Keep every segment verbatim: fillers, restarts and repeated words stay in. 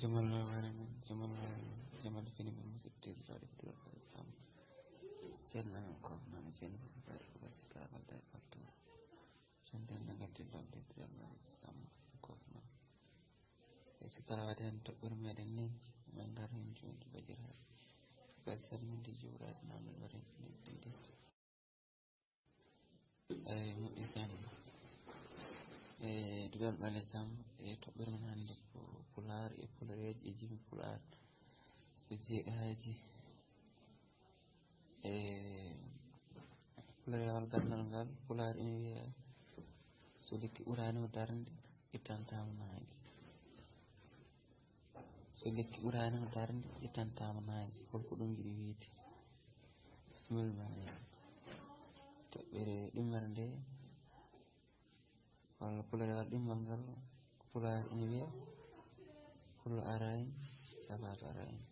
Jamal waware men, jamal waware men, jamal fini men, musidɓe tedduɓe, ɗo ɗo sam. Ceerno amen ko nana ceerno fof, ɓe ko basi kala kala tawi partout. Tan tan nagati ɗo ɗo ɗo ɗo sam ko nana. E si kala waɗi hen toɓɓere meɗen ni, min ngar hen jooni bajira. Ko salminde juuraade nan ɗo waɗi ɗo ɗo. Eyi, moƴƴi sanne. E duɗal ɓale sam, e toɓɓere men hannde ko Pulaar e Pulareeji e jimi Pulaar. So jeeɗaaji e Pulareewal gandal ngal, Pulaar ina wiya, so lekki ɓuraani mo darnde, ittantaamo naange. So lekki ɓuraani mo darnde, ittantaamo naange. Holko ɗum yiɗi wiyde? Bisimilla ma. Toɓɓere ɗimmere nde, walla Pulaar waɗa ɗimmal ngal, Pulaar ina wiya, "Pullo araani, safaata araani."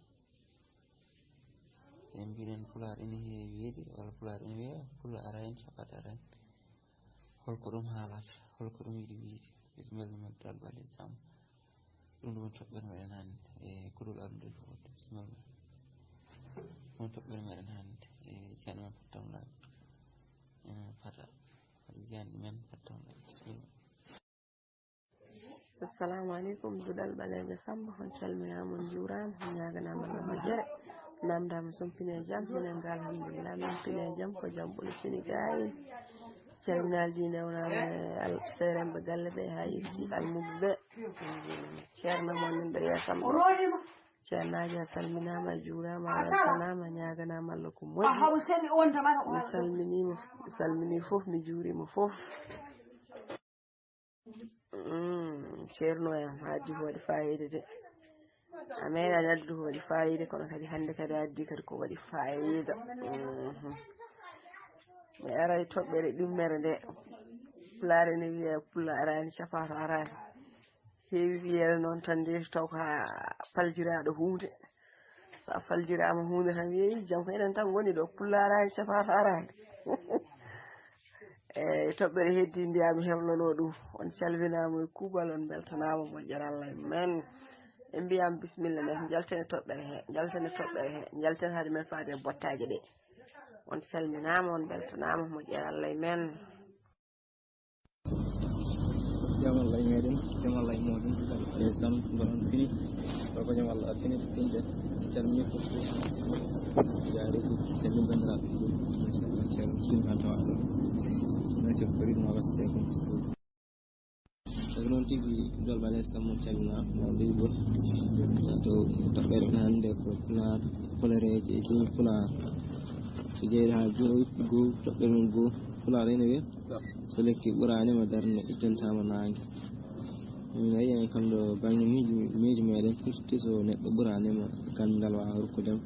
En mbiɗen Pulaar ina heewi wiyde, walla Pulaar ina wiya, "Pullo araani, safaata araani." Holko ɗum haalata? Holko ɗum yiɗi wiyde? Bisimilla ma, duɗal ɓale sam. Ɗum ɗum toɓɓere meɗen hannde e kulol arde fof. Bisimilla. Ɗum toɓɓere meɗen hannde e ceerno men Pattam Laaɓi. E Fata. Fata jeyani men Pattam Laaɓi. Bisimilla. Assalamu aleykum, duɗal ɓaleejo Samba, on calminaama, on njuuraama, on ñaaganaama Allah moƴƴere. Naamndaama so on pini e jam, minen ga alhamdulillah, min pini e jam, ko jam ɓuri fini gaay. Calminaali ɗi newnaama e al-, seeremɓe galle ɓe haa yetti almuɓɓe ɓe. Ceerno mon nan ɗo yeesam ɗo. Ceernaajo a salminaama, a juuraama, a weltanaama, a ñaaganaama Allah ko moƴƴi. Mi salminiima, mi salminii fof, mi juuriima fof. Mm, ceerno en, haaldi ko waɗi faayiida de. A meeɗaani addude ko waɗi faayiida, kono kadi hannde kadi a addi kadi ko waɗi faayiida. Mhm. Mi aray toɓɓere ɗimmere nde. Pulaar ene wiya, "Pullo araani, cafato araani." Heewi wiyeede noon tan nde taw ko a faljiraaɗo huunde. So a faljiraama huunde tan, yeeyi, jam ko enen tan ngoni ɗo. Pullo araani, cafato araani. Eeyi, toɓɓere heddi ndiya mi heblono ɗum. On calminaama e kuuɓal, on mbeltanaama, moƴƴere Allah e men. En mbiyam bisimilla, men njalten e toɓɓere he, njalten e toɓɓere he, njalten hade men faade e bottaaje ɗe. On calminaama, on mbeltanaama, moƴƴere Allah e men. Jam Allah e meɗen, jam Allah e moɗon, e sam, mboɗon fini, ko jam Allah fini, finde, calmini fof, jaari, calmini bandiraɓe, machallah, ceerno, sinno tawa ɗo, no coftori, no wasta ko. Ko noon tigi, duɗal ɓale sam, mo calmina, no leydi ɗo, to toɓɓere hannde ko Pulaar, Pulareeje e jimi Pulaar. So jeeɗi haa joyi, go, toɓɓere mum go, Pulaar ene wiya, so lekki ɓuraani ma darnde, ittantaama naange. Min ngayi en kam ɗo bannge miijo, miijo meɗen firti so neɗɗo ɓuraani ma ganndal waawa rokkude ma,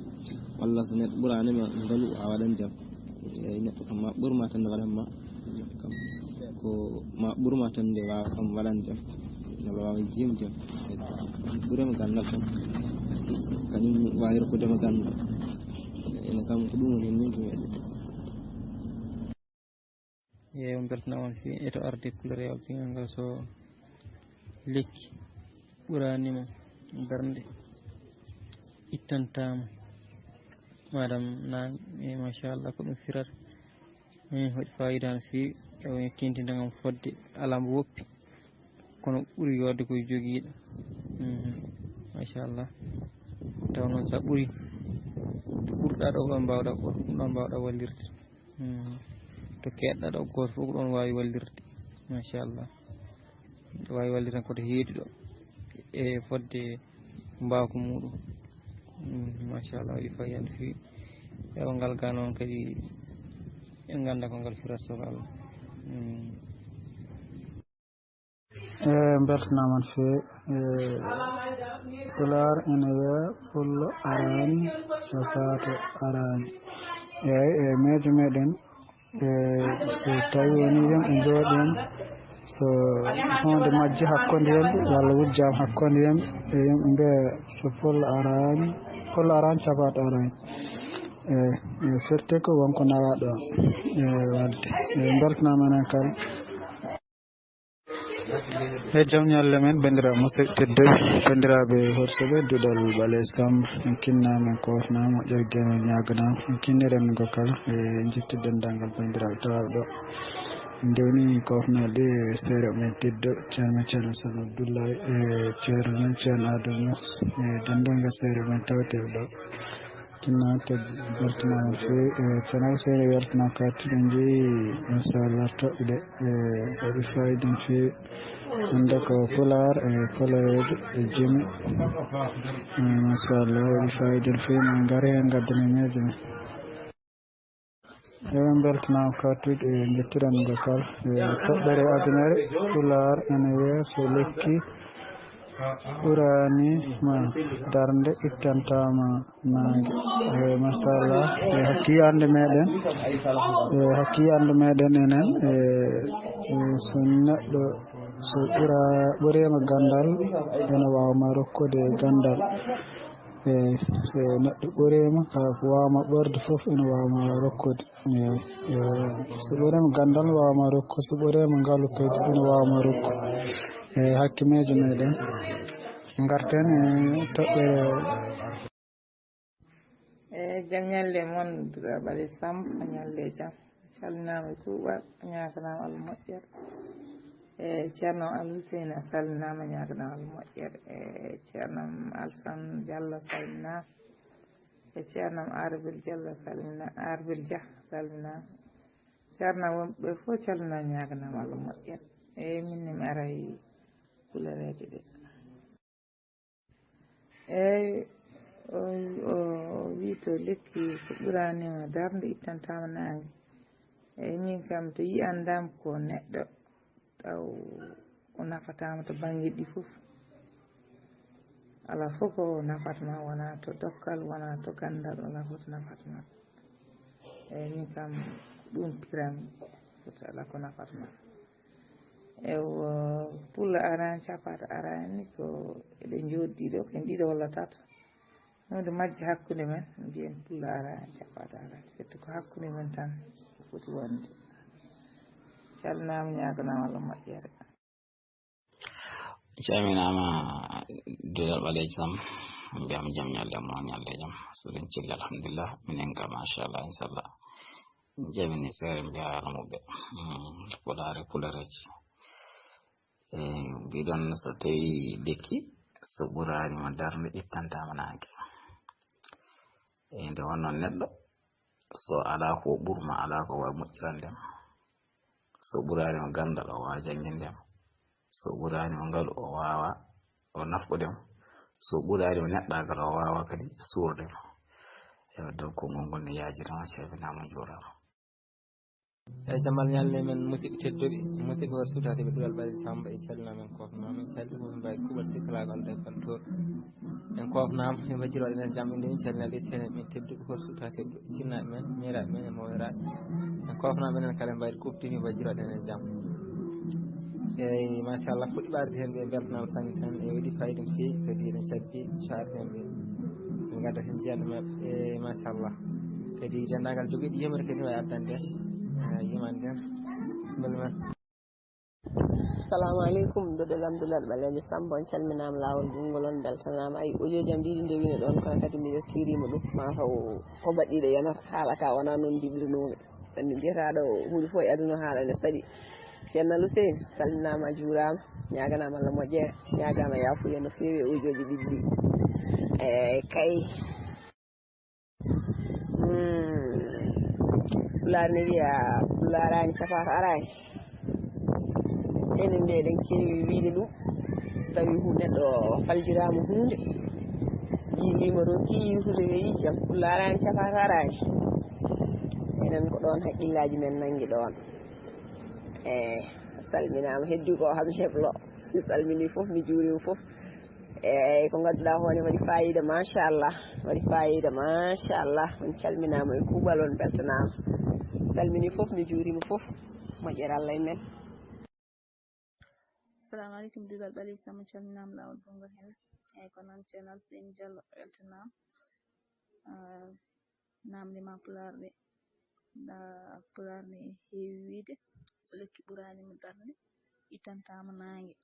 walla so neɗɗo ɓuraani ma ngalu waawa waɗande ma. Eeyi, neɗɗo kam ma ɓur ma tan nde waɗan ma. Kam ko ma ɓur ma tan nde waawa kam waɗande ma. Walla waawa jiimde ma. Ɓuri ma ganndal kam. Parce que kañum waawi rokkude ma ganndal. Ene kam ko ɗum woni miijo meɗen. Eeyi, on mbeltanaama on fii e to arde Pulareewal pingal ngal, so lekki ɓuraani ma darnde, ittantaama. Madame Nang, e machallah, ko ɗum firata. Min hoɗi faayiida no feewi, e woni tintinde ngam fodde alaa mbo woppi, kono ɓuri yoorde ko jogiiɗo. Mhm. Machallah. Taw noon sa ɓuri, to ɓurɗa ɗo ko ɗon mbaawɗa, ko ɗum ɗon mbaawɗa wallirde. Hmm. To keedɗa ɗo, gooto fof ko ɗon waawi wallirde. Machallah. Ɗo waawi wallirde ko to heedi ɗo. E fodde mbaaku muɗum. Hmm, machallah, waɗi faayiida no feewi. Ewa ngal ga noon kadi en ngannda ko ngal firata so Allah. Hmm. E mbeltanaama on feewi. E Pulaar ene wiya, "Pullo araani, safaata araani." Eeyi, e miijo meɗen, e so tawi woni yimɓe njooɗi en, so huunde majji hakkunde yimɓe, walla wujjaama hakkunde yimɓe, e yimɓe mbiya, "So pullo araani, pullo araani, safaata araani." E, e firti ko wonko nawaa ɗo, e waɗde. E mbeltanaama enen kala. E jam ñalle men, banndiraaɓe musidɓe tedduɓe, banndiraaɓe horsuɓe, Duɗal Ɓale Samb, en kinnaama, en koofnaama, moƴƴere geemen ñaaganaama, en kinniren ngo kala, e njettu denndaangal banndiraaɓe tawaaɓe ɗo. En ndewni koofnaaɗe e seeɗa men tedduɗo, ceerno men Ceerno Samba Abdoulaye, e ceerno men Ceerno Adama Niass, e denndaangal seeɗa men tawteeɓe ɗo. Tinnaate beltanaama no feewi, e Ceerno Seydi weltanaama kadi, en njii, inchallah, toɓɓe ɗe, e waɗi fayida no feewi. Hannde ko Pulaar e Pulareejo e Jime. E, machallah, waɗi fayida no feewi, ma en ngar heen, ngaddanen miijo men. Ewen mbeltanaama kadi, e njettiren ngo kala. E toɓɓere adunere, Pulaar ene wiya so lekki ɓuraani ma darnde, ittantaama naange. E machallah, e hakkiyannde meɗen, e hakkiyannde meɗen enen, e, e so neɗɗo, so ɓura, ɓuriima ganndal, ene waawa ma rokkude ganndal. E so neɗɗo ɓuriima, ka ko waawa ma ɓurde fof, ene waawa ma rokkude. E, e, so ɓuriima ganndal, waawa ma rokku. So ɓuriima ngalu kadi, ene waawa ma rokku. E hakke miijo meɗen, ngarten e toɓɓere. E jam ñalle mon, Duɗal Ɓale Samb, ñalle jam. Calminaama e kuuɓal, ñaaganaama Allah moƴƴere. E Ceerno Al Huseyni, a salminaama, ñaaganaama Allah moƴƴere. E Ceerno Alsan Jallo, salminaama. E Ceerno Arbil Jallo, salmina-, Arbil Jah, salminaama. Ceerno wonɓe fof calminaama, ñaaganaama Allah moƴƴere. E min ne mi aray kulereeje ɗe. Eey, o, o wii to lekki ko ɓuraani ma darnde, ittantaama naange. Eey, min kam to yi'andaam ko neɗɗo taw o nafataama to bannge ɗi fof. Alaa fof ko nafatma, wonaa to dokkal, wonaa to ganndal, alaa fof to nafatma. Eey, min kam ko ɗum piranmi, fof alaa ko nafatma. Ewo, pulla arani, capaata arani, ko eɗen jooɗdi ɗo, ko en ɗiɗo walla tato. Huunde majji hakkunde men, mbiyen pulla arani, capaata arani. Fettu ko hakkunde men tan ko foti wonde. Calminaama, ñaaganaama Allah moƴƴere. Calminaama, Duɗal Ɓaleejo Sam, mbiyam jam ñalle mo, ñalle jam. So ɗum celli, alhamdulillah, minen ka, machallah, inchallah. Jabini seere mbiya almuɓe. Hmm, pulaare, pulareeji. E, mbiɗon so tawi lekki, so ɓuraani mo darnde, ittantaama naange. E, nde wonnoon neɗɗo, so alaa ko ɓurma, alaa ko waawi moƴƴirande mo. So ɓuraani mo ganndal, o waawa jannginde mo. So ɓuraani mo ngalu, o waawa o nafqude mo. So ɓuraani mo neɗɗaagal, o waawa kadi suurde mo. Ewa, donc, konngol ngol ne yaajiri ma, calminaama, njuuraama. Eyi, jamal ñalle men, musidɓe tedduɓe, musidɓe hoore suudateeɓe Duɗal Ɓaleejo Samba, en calminii ma, en koofnii ma, en calminii fof, en mbaɗi kuuɓal sikkalaagal ɗo e Paltoor. En koofnaama, en mbajjiri waɗen jam, en ndewi calminal e seneeɓe men tedduɓe, hoore suudateeɓe, jinnaaɓe men, miiraaɓe men e mawniraaɓe. En koofnaama enen kala, en mbaɗi kuuɓtini, mbajjiri waɗen jam. Eyi, machallah, fuɗɗi ɓaarde heen ɓe mbeltanaama sanne sanne, e waɗi fayida no feewi, kadi eɗen cabbi so arde heen ɓe, ɓe ngadda heen jeyanɗo maɓɓe. Eyi, machallah. Kadi denndaangal jogiiɗo yimre kadi wawi addande, eh, yimande en. Mbele men. Assalamu aleykum, Duɗal Ɓaleejo Samba, on calminaama laawol, junngo lon, mbeltanaama. Ay, audio jam ɗiɗi ndewino ɗoon, kono kadi mi yettirii mo ɗum. Ma taw ko baɗɗiiɗo yanata, haala ka wonaa noon njiblinoomi. Anndi, mbiyetaaɗo huunde fof e aduna, haala ene saɗi. Ceerno Al Hussein, salminaama, a juuraama, ñaaganaama Allah moƴƴere, ñaagaama yaafuya no feewi e audioji ɗiɗi ɗi. Eey, kay. Hmm. Pulaar ne wiya, Pulaar arani, capaata arani. Enen de, eɗen keewi wiyde ɗum. So tawii hu-, neɗɗo faljiraama huunde, yii liima rokki yiitude, ɓe yii jam, Pulaar arani, capaata arani. Enen ko ɗoon hakkillaaji men nanngi ɗoon. Eey, a salminaama, heddii ko haa mi heblo. Mi salminii fof, mi juuriima fof. Eey, ko ngadduɗaa ko ne waɗi faayiida, machallah. Waɗi faayiida, machallah. On calminaama e kuuɓal, on mbeltanaama. Salminii fof, mi juuriima fof. Moƴƴere Allah e men. Assalamu aleykum, Duɗal Ɓaleejo Samba, calminaama laawol bonngol heen. Eey, ko noon, Ceerno Alseyni Jallo, weltanaama. Ah, naamnde ma Pulaar ɗe. Ndaa, Pulaar ne heewi wiyde, so lekki ɓuraani mo darnde, ittantaama naange.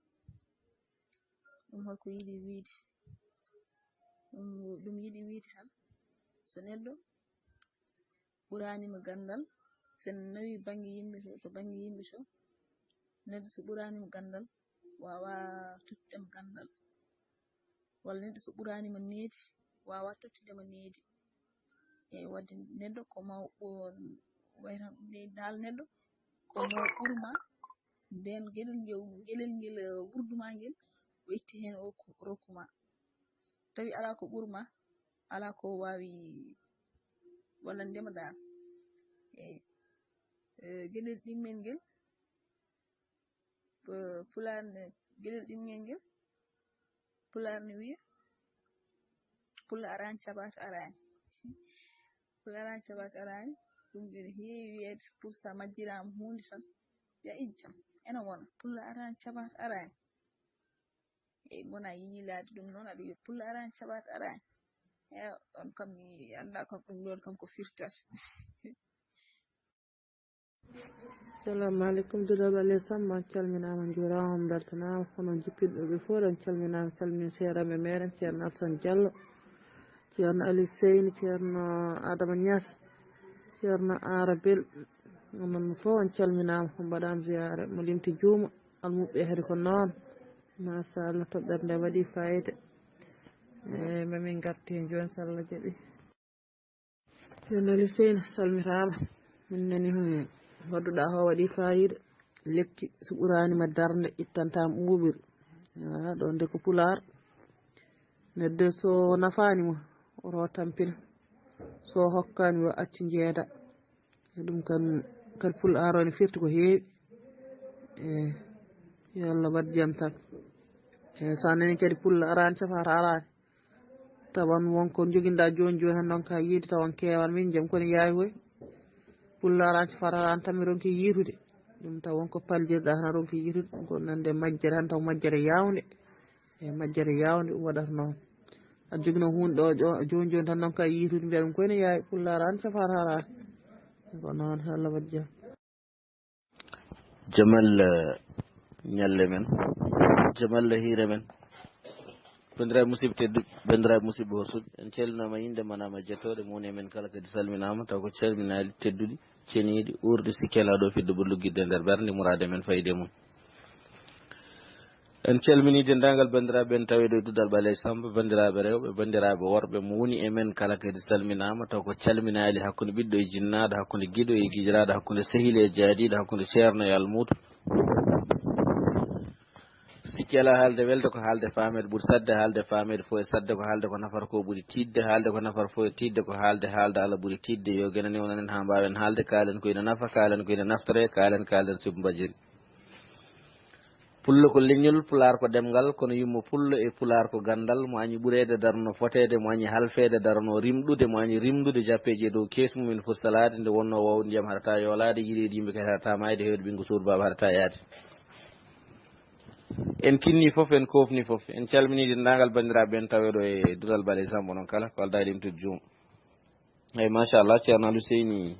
Ɗum holko yiɗi wiide? Ɗum ɗum yiɗi wiide tan, so neɗɗo ɓuraani mo ganndal, so en nawi bannge yimɓe to, to bannge yimɓe to, neɗɗo so ɓuraani mo ganndal, waawaa tottude mo ganndal. Walla neɗɗo so ɓuraani mo needi, waawaa tottude mo needi. E waɗde neɗɗo ko maw wayra daal neɗɗo ko maw ɓurma nden geɗel ngel geɗel ngel wurduma ngel o itti heen o rokku ma tawi alaa ko ɓurma alaa ko waawi walla ndema daal e geɗel ɗimmel ngel pulaar ne geɗel ɗimmel ngel pulaar ne wiya pulaar an caɓaat araani pulaar an caɓaat araani ɗum ene heewi wiyeede pour ça majjiraama huunde tan ya ijjam ene wona pulaar an caɓaat araani eyi gona yiilaade ɗum noon aɗa wiya pulaar an caɓaat araani e on kam mi annda kam ɗum ɗoon kam ko firtata Assalamu aleykum, duɗal ɓaleejo Samb, on calminaama, on njuuraama, on mbeltanaama. Hono jippinɓe ɓe fof, on calminaama, calmin seeraaɓe meeɗen, Ceerno Alsan Jallo, Ceerno Ali Seyni, Ceerno Adama Ñas, Ceerno Aara Bel. Onon fof on calminaama, on mbaɗaama ziyaare, mo limti juuma, almuɓɓe kadi ko noon. Machallah, toɓɓere nde waɗi fayida. Eyi, ma min ngarti heen jooni, so Allah jaɓi. Ceerno Ali Seyni, salmitaama. Min nani hon waɗuɗaa o waɗi faayiida. Lekki so ɓuraani ma darnde ittantaama ɓuuɓiri. Ɗo nde ko pulaar. Neɗɗo so nafaani mo, o tampina. So hokkaani mo, accu jeeda. Ɗum kan kadi pulaar o ne firti ko heewi. Eyi, yo Allah waɗ jam tan. Eyi, so a nani kadi pulaar araani, cafaata araani. Tawan won ko joginɗa jooni jooni tan, ndonka yiide, tawan keewan min jam koni yaawi koy. Pulaar an sifata an tan mi ronki yiitude. Ɗum taw won ko paljirɗa tan a ronki yiitude. Ɗum ko nande majjere tan, taw majjere yawnde. E majjere yawnde ɗum waɗata noon. Aɗa jogino huunde ɗo jooni jooni tan, ndonka yiitude, mbiya ɗum koy ne yaawi. Pulaar an sifata an. Ko noon, Allah waɗ jam. Jamal ñalle men, Jamal hiire men. Banndiraaɓe musidɓe tedduɓe, banndiraaɓe musidɓe horsuɓe, en calminaama innde ma e jettooɗe mon. E men kala kadi salminaama, taw ko calminaali tedduɗi, ceniiɗi, uurɗi, sikkela ɗo fidde ɓuri luggiɗde e nder ɓernde, muraade men fayde mum. En calminii denndaangal banndiraaɓe ɓen taweeɗo e duɗal ɓaleejo Sammba, banndiraaɓe rewɓe, banndiraaɓe worɓe, mo woni e men kala kadi salminaama, taw ko calminaali hakkunde ɓiɗɗo e jinnaaɗo, hakkunde giɗo e gijiraaɗo, hakkunde sehil e jaadiiɗo, hakkunde ceerno e almuudo. Sikke alaa haalde welde ko haalde faameede ɓuri saɗde, haalde faameede fof e saɗde ko haalde ko nafata ko ɓuri tiiɗde, haalde ko nafata fof e tiiɗde ko haalde, haalde Allah ɓuri tiiɗde. Yo geno newnan en haa mbaawen haalde, kaalen ko ina nafa, kaalen ko ina naftore, kaalen, kaalen sibu mbajiri. Pullo ko leñol, pulaar ko ɗemngal, kono yumma pullo e pulaar ko ganndal. Mo añi ɓureede darno foteede, mo añi halfeede darno rimɗude, mo añi rimɗude jappeeji e dow kees mum, ina foti salaade, nde wonnoo wawde ndiyam haɗata yoolaade, yiɗeede yimɓe kadi haɗata maayde, heewde ɓinngu suudu baaba haɗata yaade. En kinnii fof, en koofnii fof, en calminii denndaangal banndiraaɓe ɓen taweeɗo e duɗal ɓaleejo Sammba, onon kala ko aldaa e limtude juum. Eyi, machallah, Ceerno Aliou Seyni,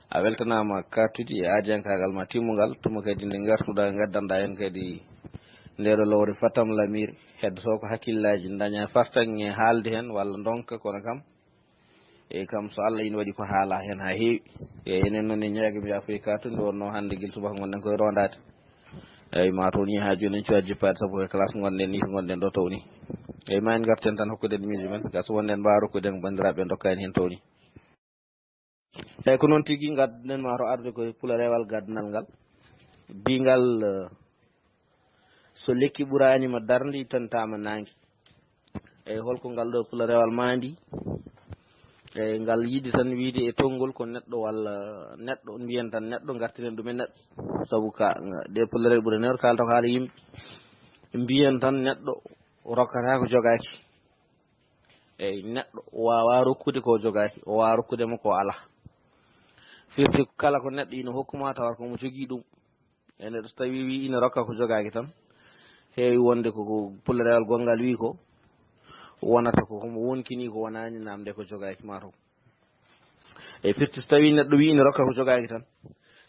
a weltanaama kaɗtudi e aadiyankaagal ma timmungal, tuma kadi nde ngartuɗaa, ngaddanɗaa heen kadi ndeeɗo lowre Fatam Lamir, heddotoo ko hakkillaaji ndaña fartaŋŋe haalde heen walla ndonka, kono kam, eyi kam, so Allah ina waɗi ko haalaa heen haa heewi. Eyi, enen noon en ñaagii mi yaafoyi kaɗtudi, nde wonnoo hannde gila subaka ngonɗen koye roondaade. Eyi, ma towni haa jooni en cuwaa jippaade, sabu ko e classe ngonɗen nii, ko ngonɗen ɗo towni. Eyi, ma en ngarten tan hokkude miijo men, gasa wonde en mbaawa rokkude en banndiraaɓe en ndokkaani heen towni. Eyi, ko noon tigi ngadduɗen ma to arde koye pula rewal gaddunal ngal. Biyngal, eh, so lekki ɓuraani ma darnde, ittantaama naange. Eyi, holko ngal ɗo pula rewal maandi? Eyi, ngal yiɗi tan wiide e tonngol ko neɗɗo walla neɗɗo, mbiyen tan neɗɗo, ngartinen ɗum e neɗɗo. Sabu ka, ɗe pula rewal ɓuri neɗɗo kaalata ko haala yimɓe. Mbiyen tan neɗɗo rokkata ko jogaaki. Eyi, neɗɗo waawaa rokkude ko jogaaki, o waawaa rokkude mo ko alaa. Firti kala ko neɗɗo ina hokku ma, tawa ko mo jogii ɗum. E neɗɗo so tawii wii ina rokka ko jogaaki tan, heewi wonde ko, ko pula rewal gonngal wii ko, wonata ko, ko mo wonkini ko wonaani naamnde ko jogaaki ma taw. E firti so tawii neɗɗo wii ina rokka ko jogaaki tan,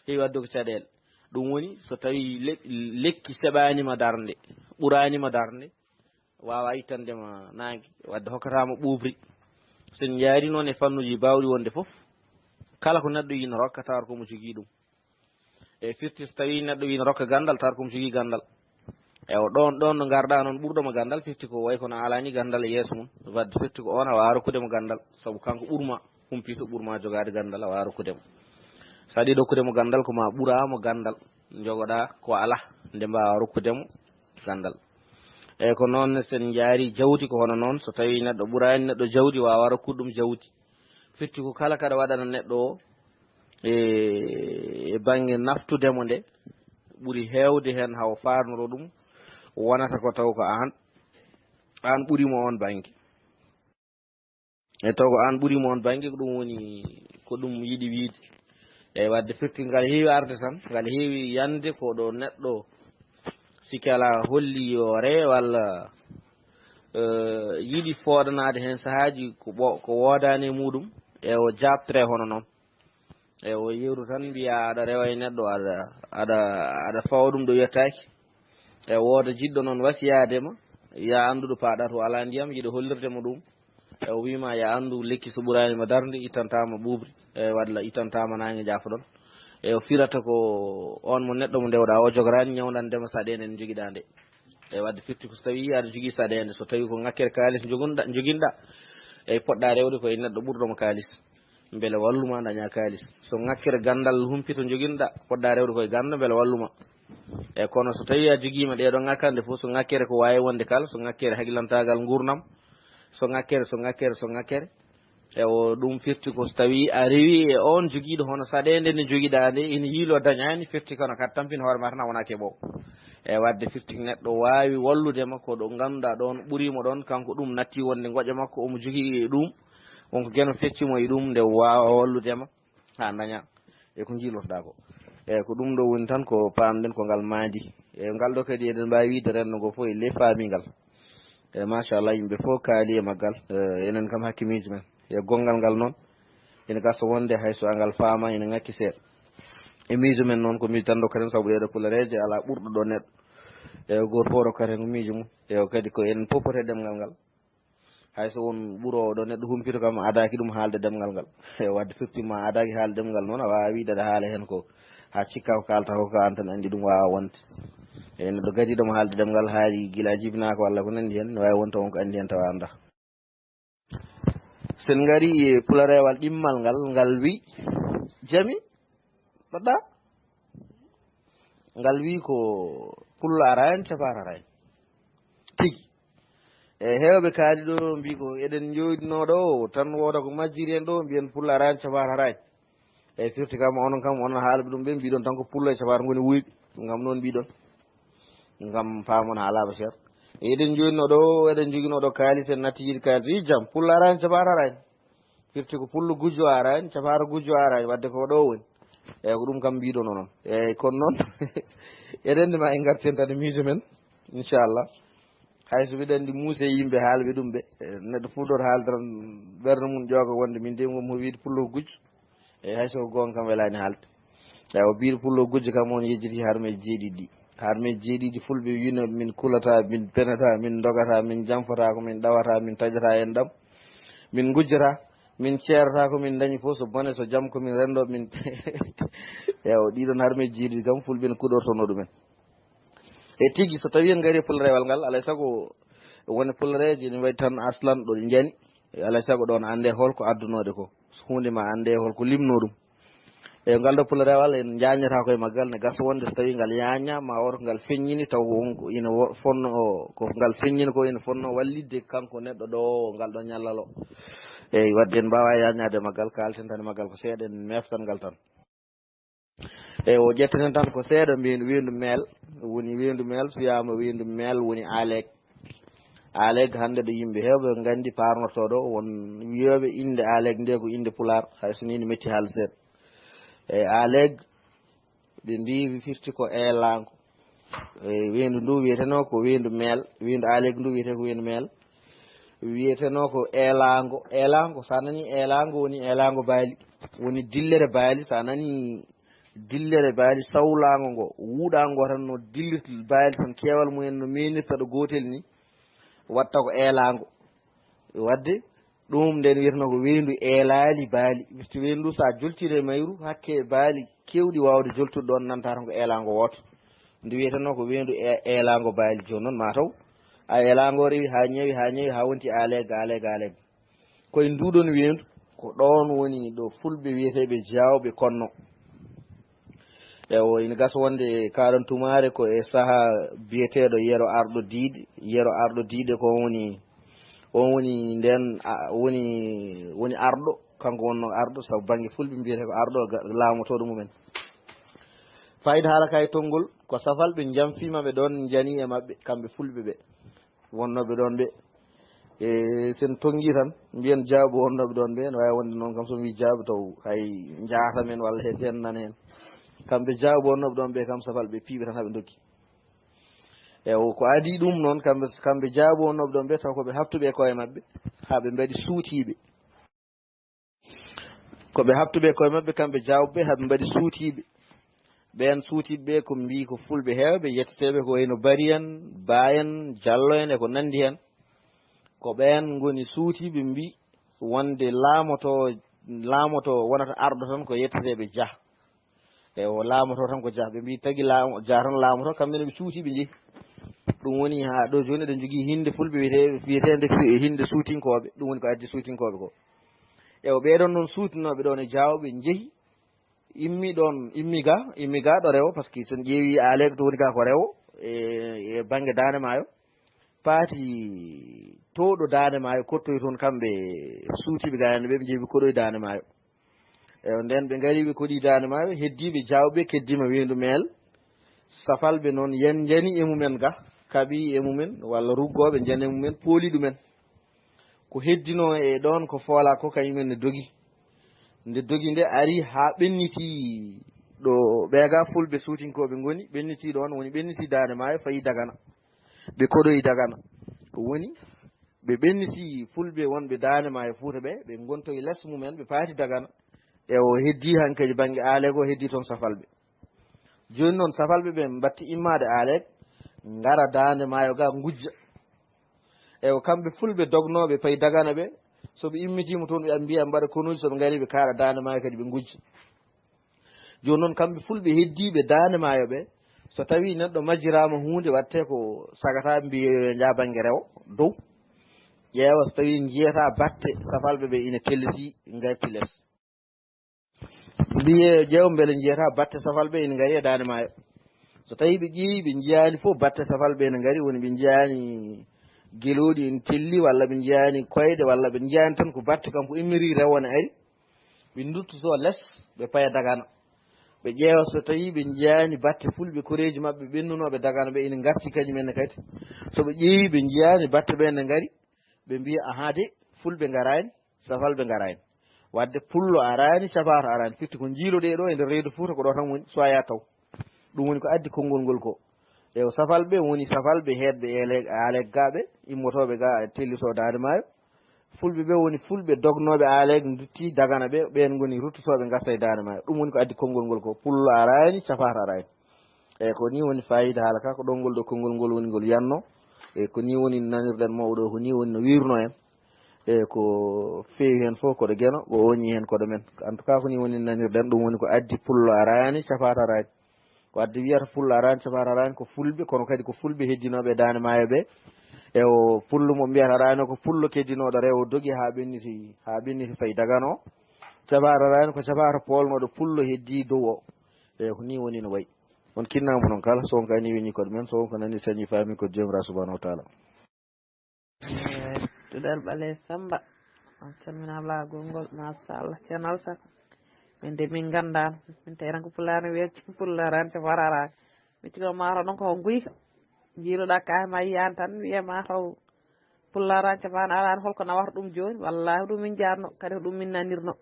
heewi waɗde ko caɗeele. Ɗum woni so tawii le-, lekki seɓaani ma darnde, ɓuraani ma darnde, waawa ittande ma naange, wadde hokkataama ɓuuɓri. So en njaari noon e fannuuji baawɗi wonde fof, kala ko neɗɗo ina rokka, tawata ko mo jogii ɗum. E firti so tawii neɗɗo ina rokka ganndal, tawata ko mo jogii ganndal. E o ɗoon, ɗoon ɗo ngarɗaa noon, ɓurɗo mo ganndal, firti ko wayi kono a alaani ganndal e yeeso mum. Wadde firti ko oon a waawaa rokkude mo ganndal, sabu kanko ɓurma humpito, ɓurma jogaade ganndal, a waawaa rokkude mo. So aɗa yiɗi rokkude mo ganndal, ko ma ɓuraa mo ganndal, njogoɗaa ko alaa, nde mbaawaa rokkude mo ganndal. Eeyi, ko noon, so en njaari jawdi, ko hono noon, so tawii neɗɗo ɓuraani neɗɗo jawdi, waawaa rokkude ɗum jawdi. Firti ko kala kaɗa waɗana neɗɗo o e, e bannge naftude mo nde, ɓuri heewde heen hawo faarnoro ɗum, wonata ko taw ko aan, aan ɓuri mo oon bannge. E taw ko aan ɓuri mo oon bannge, ko ɗum woni ko ɗum yiɗi wiyde. Eeyi, wadde firti ngal heewi arde tan, ngal heewi yande ko ɗo neɗɗo sikke alaa holli yo ree walla, eh, yiɗi fooɗanaade heen sahaaji ko ɓo-, ko woodaani e muɗum, e o jaabtire hono noon. E o yeru tan mbiya aɗa rewa e neɗɗo, aɗa, aɗa, aɗa fawa ɗum ɗo yettaaki. E wooda jiɗɗo noon wasiyaade ma, ya anndu ɗo paaɗa to alaa ndiyam, yiɗa hollirde mo ɗum. E o wiima ya anndu lekki so ɓuraani ma darnde, ittantaama ɓuuɓri, e walla ittantaama naange jaafoɗon. E o firata ko on mo neɗɗo mo ndewɗaa o jogoraani ñawndande ma saɗeende nde njogiɗaa nde. E wadde firti ko so tawii aɗa jogii saɗeende, so tawii ko ŋakkere kaalis njogonɗa-, njoginɗa, e poɗɗa rewde ko e neɗɗo ɓurɗo mo kaalis, mbele walluma daña kaalis. So ŋakkere ganndal humpito njoginɗa, poɗɗa rewde ko e ganndo mbele walluma. E kono so tawii a jogiima ɗee ɗoo ŋakkande fof, so ŋakkere ko waawi wonde kala, so ŋakkere haklantaagal nguurndam, so ŋakkere, so ŋakkere, so ŋakkere, e o ɗum firti ko so tawii a rewii e oon jogiiɗo hono saɗeende nde jogiɗaa nde, ina yiiloo dañaani, firti kono kadi tampin hoore ma tan a wonaa keɓoowo. E wadde firti neɗɗo waawi wallude ma ko ɗo ngannduɗaa ɗoon ɓurii mo ɗoon, kanko ɗum natti wonde ngoƴa makko, omo jogii e ɗum, wonko geno fecci mo e ɗum, nde waawa wallude ma haa daña e ko njiilotoɗaa ko. E ko ɗum ɗo woni tan ko paamɗen ko ngal maandi. E ngal ɗo kadi eɗen mbaawi wiyde renndo ngo fof e le faami ngal. E machallah, yimɓe fof kaali e maggal. E enen kam hakke miijo men. E gonngal ngal noon, ene gasa wonde hay so angal faama ene ŋakki seeɗa. E miijo men noon, ko miijo tan rokkaten, sabu ɗeeɗo pulareeje alaa ɓurɗo ɗo neɗɗo. E gooto fof rokkata heen ko miijo mum. E o kadi ko enen fof poti e ɗemngal ngal. Hay so won ɓuroowo ɗo neɗɗo humpito kam, adaaki ɗum haalde ɗemngal ngal. E wadde firti ma adaaki haalde ɗemngal noon, a waawaa wiyde aɗa haala heen ko haa cikka ko kaalta ko, ko aan tan anndi ɗum waawaa wonde. E neɗɗo gadiiɗo mo haalde ɗemngal haali gila jibinaaka walla ko nanndi heen, ne waawi wonde won ko anndi heen tawa anndaa. So en ngarii e pulareewal ɗimmal ngal, ngal wi, jami, mbaɗɗa? Ngal wi ko pullo araani, cafaar araani. Tigi. E heewɓe kaali ɗo mbi ko eɗen njooɗinoo ɗo, tan wooda ko majjiri en ɗo, mbiyen pullo araani, cafaar araani. Eeyi, firti kam, onon kam, onon haalɓe ɗum ɓe, mbiɗon tan ko pullo e cafaar ngoni wuyɓe. Ngam noon mbiɗon. Ngam paamon haalaaɓe seeɗa. Eɗen njoginoo ɗo, eɗen njoginoo ɗo kaalis, en natti yiɗi kaalis. I jam, pullo araani, cafaar araani. Firti ko pullo gujjo araani, cafaar gujjo araani. Wadde ko ɗo woni. Eeyi, ko ɗum kam mbiɗon onon. Eeyi, kono noon, eɗen ma en ngarten tan e miijo men, inchallah. Hay so mbiɗa anndi muuse yimɓe haalɓe ɗum ɓe, e, neɗɗo fof ɗoto haali tan ɓernde mum ƴooga wonde min de ngonmi ko wiyde pullo ko gujjo. E hay so ko goonga kam welaani haalde. Eyi, o biiɗo pullo gujjo kam on yejjiti harmeeji jeeɗiɗi ɗi. Harmeeji jeeɗiɗi fulɓe wiino min kulata, min penata, min ndogata, min jamfata ko min ɗawata, min taƴata en ɗam. Min ngujjata, min ceerata ko min dañi fof so bone, so jam ko min renndo, min ewa ɗiɗon harmeeji jeeɗiɗi kam fulɓe ne kuɗortono ɗumen. E tigi, so tawii en ngarii e pullarewal ngal, alaa e sago woni pullareeje ene waɗi tan aslan ɗo ɗi njani, alaa e sago ɗoon annde holko addunoode ko, huunde ma annde holko limnoo ɗum. E ngal ɗo pullarewal en njaññataa koye maggal, ne gasa wonde so tawii ngal yaaññaama, ma wooto ngal feññini, taw ko won ko ina wo-, fonnoo, ko ngal feññini ko ina fonnoo wallitde kanko neɗɗo ɗo ngal ɗo ñallal o. Eeyi, wadde en mbaawaa yaaññaade maggal, kaalten tan e maggal ko seeɗa, en meeftan ngal tan. E o ƴetteten tan ko seeɗa mbiyen weendu meel, woni weendu meel, so wiyaama weendu meel woni Aleek. Aleek hannde ɗo yimɓe heewɓe nganndi paarnortoo ɗo, won wiyooɓe innde Aleek nde ko innde pulaar, hay so nii no metti haalde seeɗa. E Aleek, ɓe mbii firti ko eelaango. E weendu ndu wiyetenoo ko weendu meel, weendu Aleek ndu wiyetee ko weendu meel. Wiyetenoo ko eelaango. Eelaango, so a nanii eelaango woni eelaango baali, woni dillere baali, so a nanii dillere baali sawlaango ngo, wuuɗaango tan no dillirta baali tan, keewal mumen no meenirta ɗo gootel ni, watta ko eelaango. Wadde ɗum nden wiyeteno ko weendu eelaali baali. Misto weendu, so a joltirii e mayru, hakke baali keewɗi waawde joltude ɗoon, nanta tan ko eelaango wooto. Ndu wiyeteno ko weendu e-, eelaango baali. Jooni noon, ma taw a eelaango rewi haa ñawi, haa ñawi, haa wonti aaleeg, aaleeg, aaleeg. Koye nduɗon weendu, ko ɗoon woni ɗo fulɓe wiyeteeɓe Jaawɓe konno. Ewo, ina gasa wonde kaɗon tumaare ko e sahaa biyeteeɗo Yero Arɗo Diiɗe. Yero Arɗo Diiɗe ko on woni, on woni nden, a, woni, woni arɗo, kanko wonno arɗo, sabu bannge fulɓe mbiyetee ko arɗo ga-, laamotooɗo mumen. Fayda haala kay tonngol, ko safalɓe njamfiima ɓe ɗoon njani e maɓɓe, kamɓe fulɓe ɓe. Wonnooɓe ɗoon ɓe, e, sen tonngi tan, mbiyen Jaawɓe wonnooɓe ɗoon ɓe, no waawi wonde noon kam, so mi wii Jaawɓe taw hay njaata men walla he dennan heen. Kamɓe Jaawɓe wonnooɓe ɗoon ɓe kam, safalɓe piiɓe tan haa ɓe ndoggi. E, o, ko adii ɗum noon, kamɓe, kamɓe Jaawɓe wonnooɓe ɗoon ɓe, taw ko ɓe haɓtuɓe e koye maɓɓe, haa ɓe mbaɗi suutiiɓe. Ko ɓe haɓtuɓe e koye maɓɓe, kamɓe Jaawɓe ɓe, haa ɓe mbaɗi suutiiɓe. Ɓeen suutiiɓe ɓe, ko mbii ko fulɓe heewɓe yetteteeɓe, ko wayno Bari en, Ba en, Jallo en, e ko nanndi heen. Ko ɓeen ngoni suutiiɓe, mbii wonde laamoto, laamoto wonata arɗo tan ko yetteteeɓe Jah. E o laamoto tan ko Jah. Ɓe mbii tagi laamo-, Jah tan laamoto, kamɓe ne ɓe cuuti, ɓe njehi. Ɗum woni haa ɗo jooni eɗen njogii hinnde fulɓe wiyetee-, wiyeteende fi-, hinnde suutinkooɓe. Ɗum woni ko addi suutinkooɓe ko. E o ɓeeɗon noon suutinooɓe ɗoon e Jaawɓe njehi, immi ɗoon, immi ga, immi ga ɗo rewo, par ce que so en ƴeewi aaleeɓe to woni ga ko rewo, e, e bannge Daande Maayo. Paati to ɗo Daande Maayo, kottoy toon kamɓe suutiiɓe ga heen ɓe, ɓe njehi ɓe koɗoy Daande Maayo. E nden ɓe ngari ɓe koɗi Daande Maayo, heddiiɓe Jaawɓe keddiima weendu meel, safalɓe noon yan njani e mumen ga, kaɓi e mumen, walla ruggooɓe njani e mumen, pooli ɗumen. Ko heddinoo e ɗoon ko foolaa ko, kañumen ne dogi. Nde dogi nde ari haa ɓennitii ɗo ɓeega fulɓe suutinkooɓe ngoni, ɓennitii ɗoon, woni ɓennitii Daande Maayo, fayi Dagana. Ɓe koɗoyi Dagana. Woni ɓe ɓennitii fulɓe wonɓe Daande Maayo Fuuta ɓe, ɓe ngontoyi les mumen, ɓe paati Dagana. E o heddii hankadi bannge Aaleego, heddii toon safalɓe. Jooni noon, safalɓe ɓe mbatti immaade Aaleeg, ngara Daande Maayo ga ngujja. E ko kamɓe fulɓe dognooɓe payi Dagana ɓe, so ɓe immitiima toon, ɓe mbiya mbaɗa konuuji, so ɓe ngarii, ɓe kaaɗa Daande Maayo kadi ɓe ngujja. Jooni noon, kamɓe fulɓe heddiiɓe Daande Maayo ɓe, so tawii neɗɗo majjiraama huunde, waɗtee ko sagata, mbiye yo njaa bannge rewo dow, ƴeewa so tawii njiyataa batte safalɓe ɓe ina tellitii, ngarti les. Mbiye ƴeew mbele njiyataa batte safalɓe ene ngari e Daande Maayo. So tawii ɓe ƴeewi, ɓe njiyaani fof batte safalɓe ene ngari, woni ɓe njiyaani gelooɗi ene telli, walla ɓe njiyaani koyɗe, walla ɓe njiyaani tan ko batte kam ko immirii rewo ne ari, ɓe nduttoto les, ɓe paya Dagana. Ɓe ƴeewa so tawii ɓe njiyaani batte fulɓe, koreeji maɓɓe ɓennunooɓe Dagana ɓe ene ngarti kañum en ne kadi. So ɓe ƴeewi, ɓe njiyaani batte ɓe ne ngari, ɓe mbiya, "Ahaa de, fulɓe ngaraani, safalɓe ngaraani. Wadde pullo araani, capaato araani. Firti ko njiiloɗee ɗo e nder reedu Fuuta, ko ɗo tan woni, soya taw." Ɗum woni ko addi konngol ngol ko. E o safalɓe woni safalɓe heedɓe e le-, Aaleeg gaaɓe, immotooɓe ga tellitoo Daande Maayo. Fulɓe ɓe woni fulɓe dognooɓe Aaleeg, ndutti Dagana ɓe, ɓeen ngoni ruttotooɓe ngarta e Daande Maayo. Ɗum woni ko addi konngol ngol ko. Pullo araani, capaato araani. Eeyi, ko nii woni faayiida haala ka, ko ɗo ngol ɗo konngol ngol woni ngol yanno. Eeyi, ko nii woni nanirɗen mawɗo o, ko nii woni no wiirno en. Eeyi, ko feewi heen fof ko ɗo Geno, ko ooñii heen ko ɗo men. En tout cas, ko nii woni nanirɗen, ɗum woni ko addi pullo araani, capaato araani. Ko addi wiyata pullo araani, capaato araani, ko fulɓe, kono kadi ko fulɓe heddinooɓe e Daande Maayo ɓe. E o pullo mo mbiyata araani o, ko pullo keddinooɗo rewo dogi haa ɓenniti, haa ɓenniti fayi Dagana o. Capaato araani ko capaato poolnooɗo pullo heddii dow o. Eeyi, ko nii woni no wayi. On kinnaama noon kala, so on ko anii weñii koɗo men, so on ko nanii sañii faami ko Joomiraaɗo Subhaanahu wa Taala. Eeyi, Duɗal Ɓaleejo Sammba, on calminaa laagol ngol, machallah, Ceerno Alsan. Min de min nganndaano, min tawi tan ko pulaar no wiyata, pulaar an te wararaaka. Mi tigi o maaro noon ko nguyka. Njiiloɗaa kaay ma yiyaani tan, wiya ma taw pulaar an te maan araani, holko nawata ɗum jooni? Wallaahi ɗum min njaatno, kadi ko ɗum min nanirno.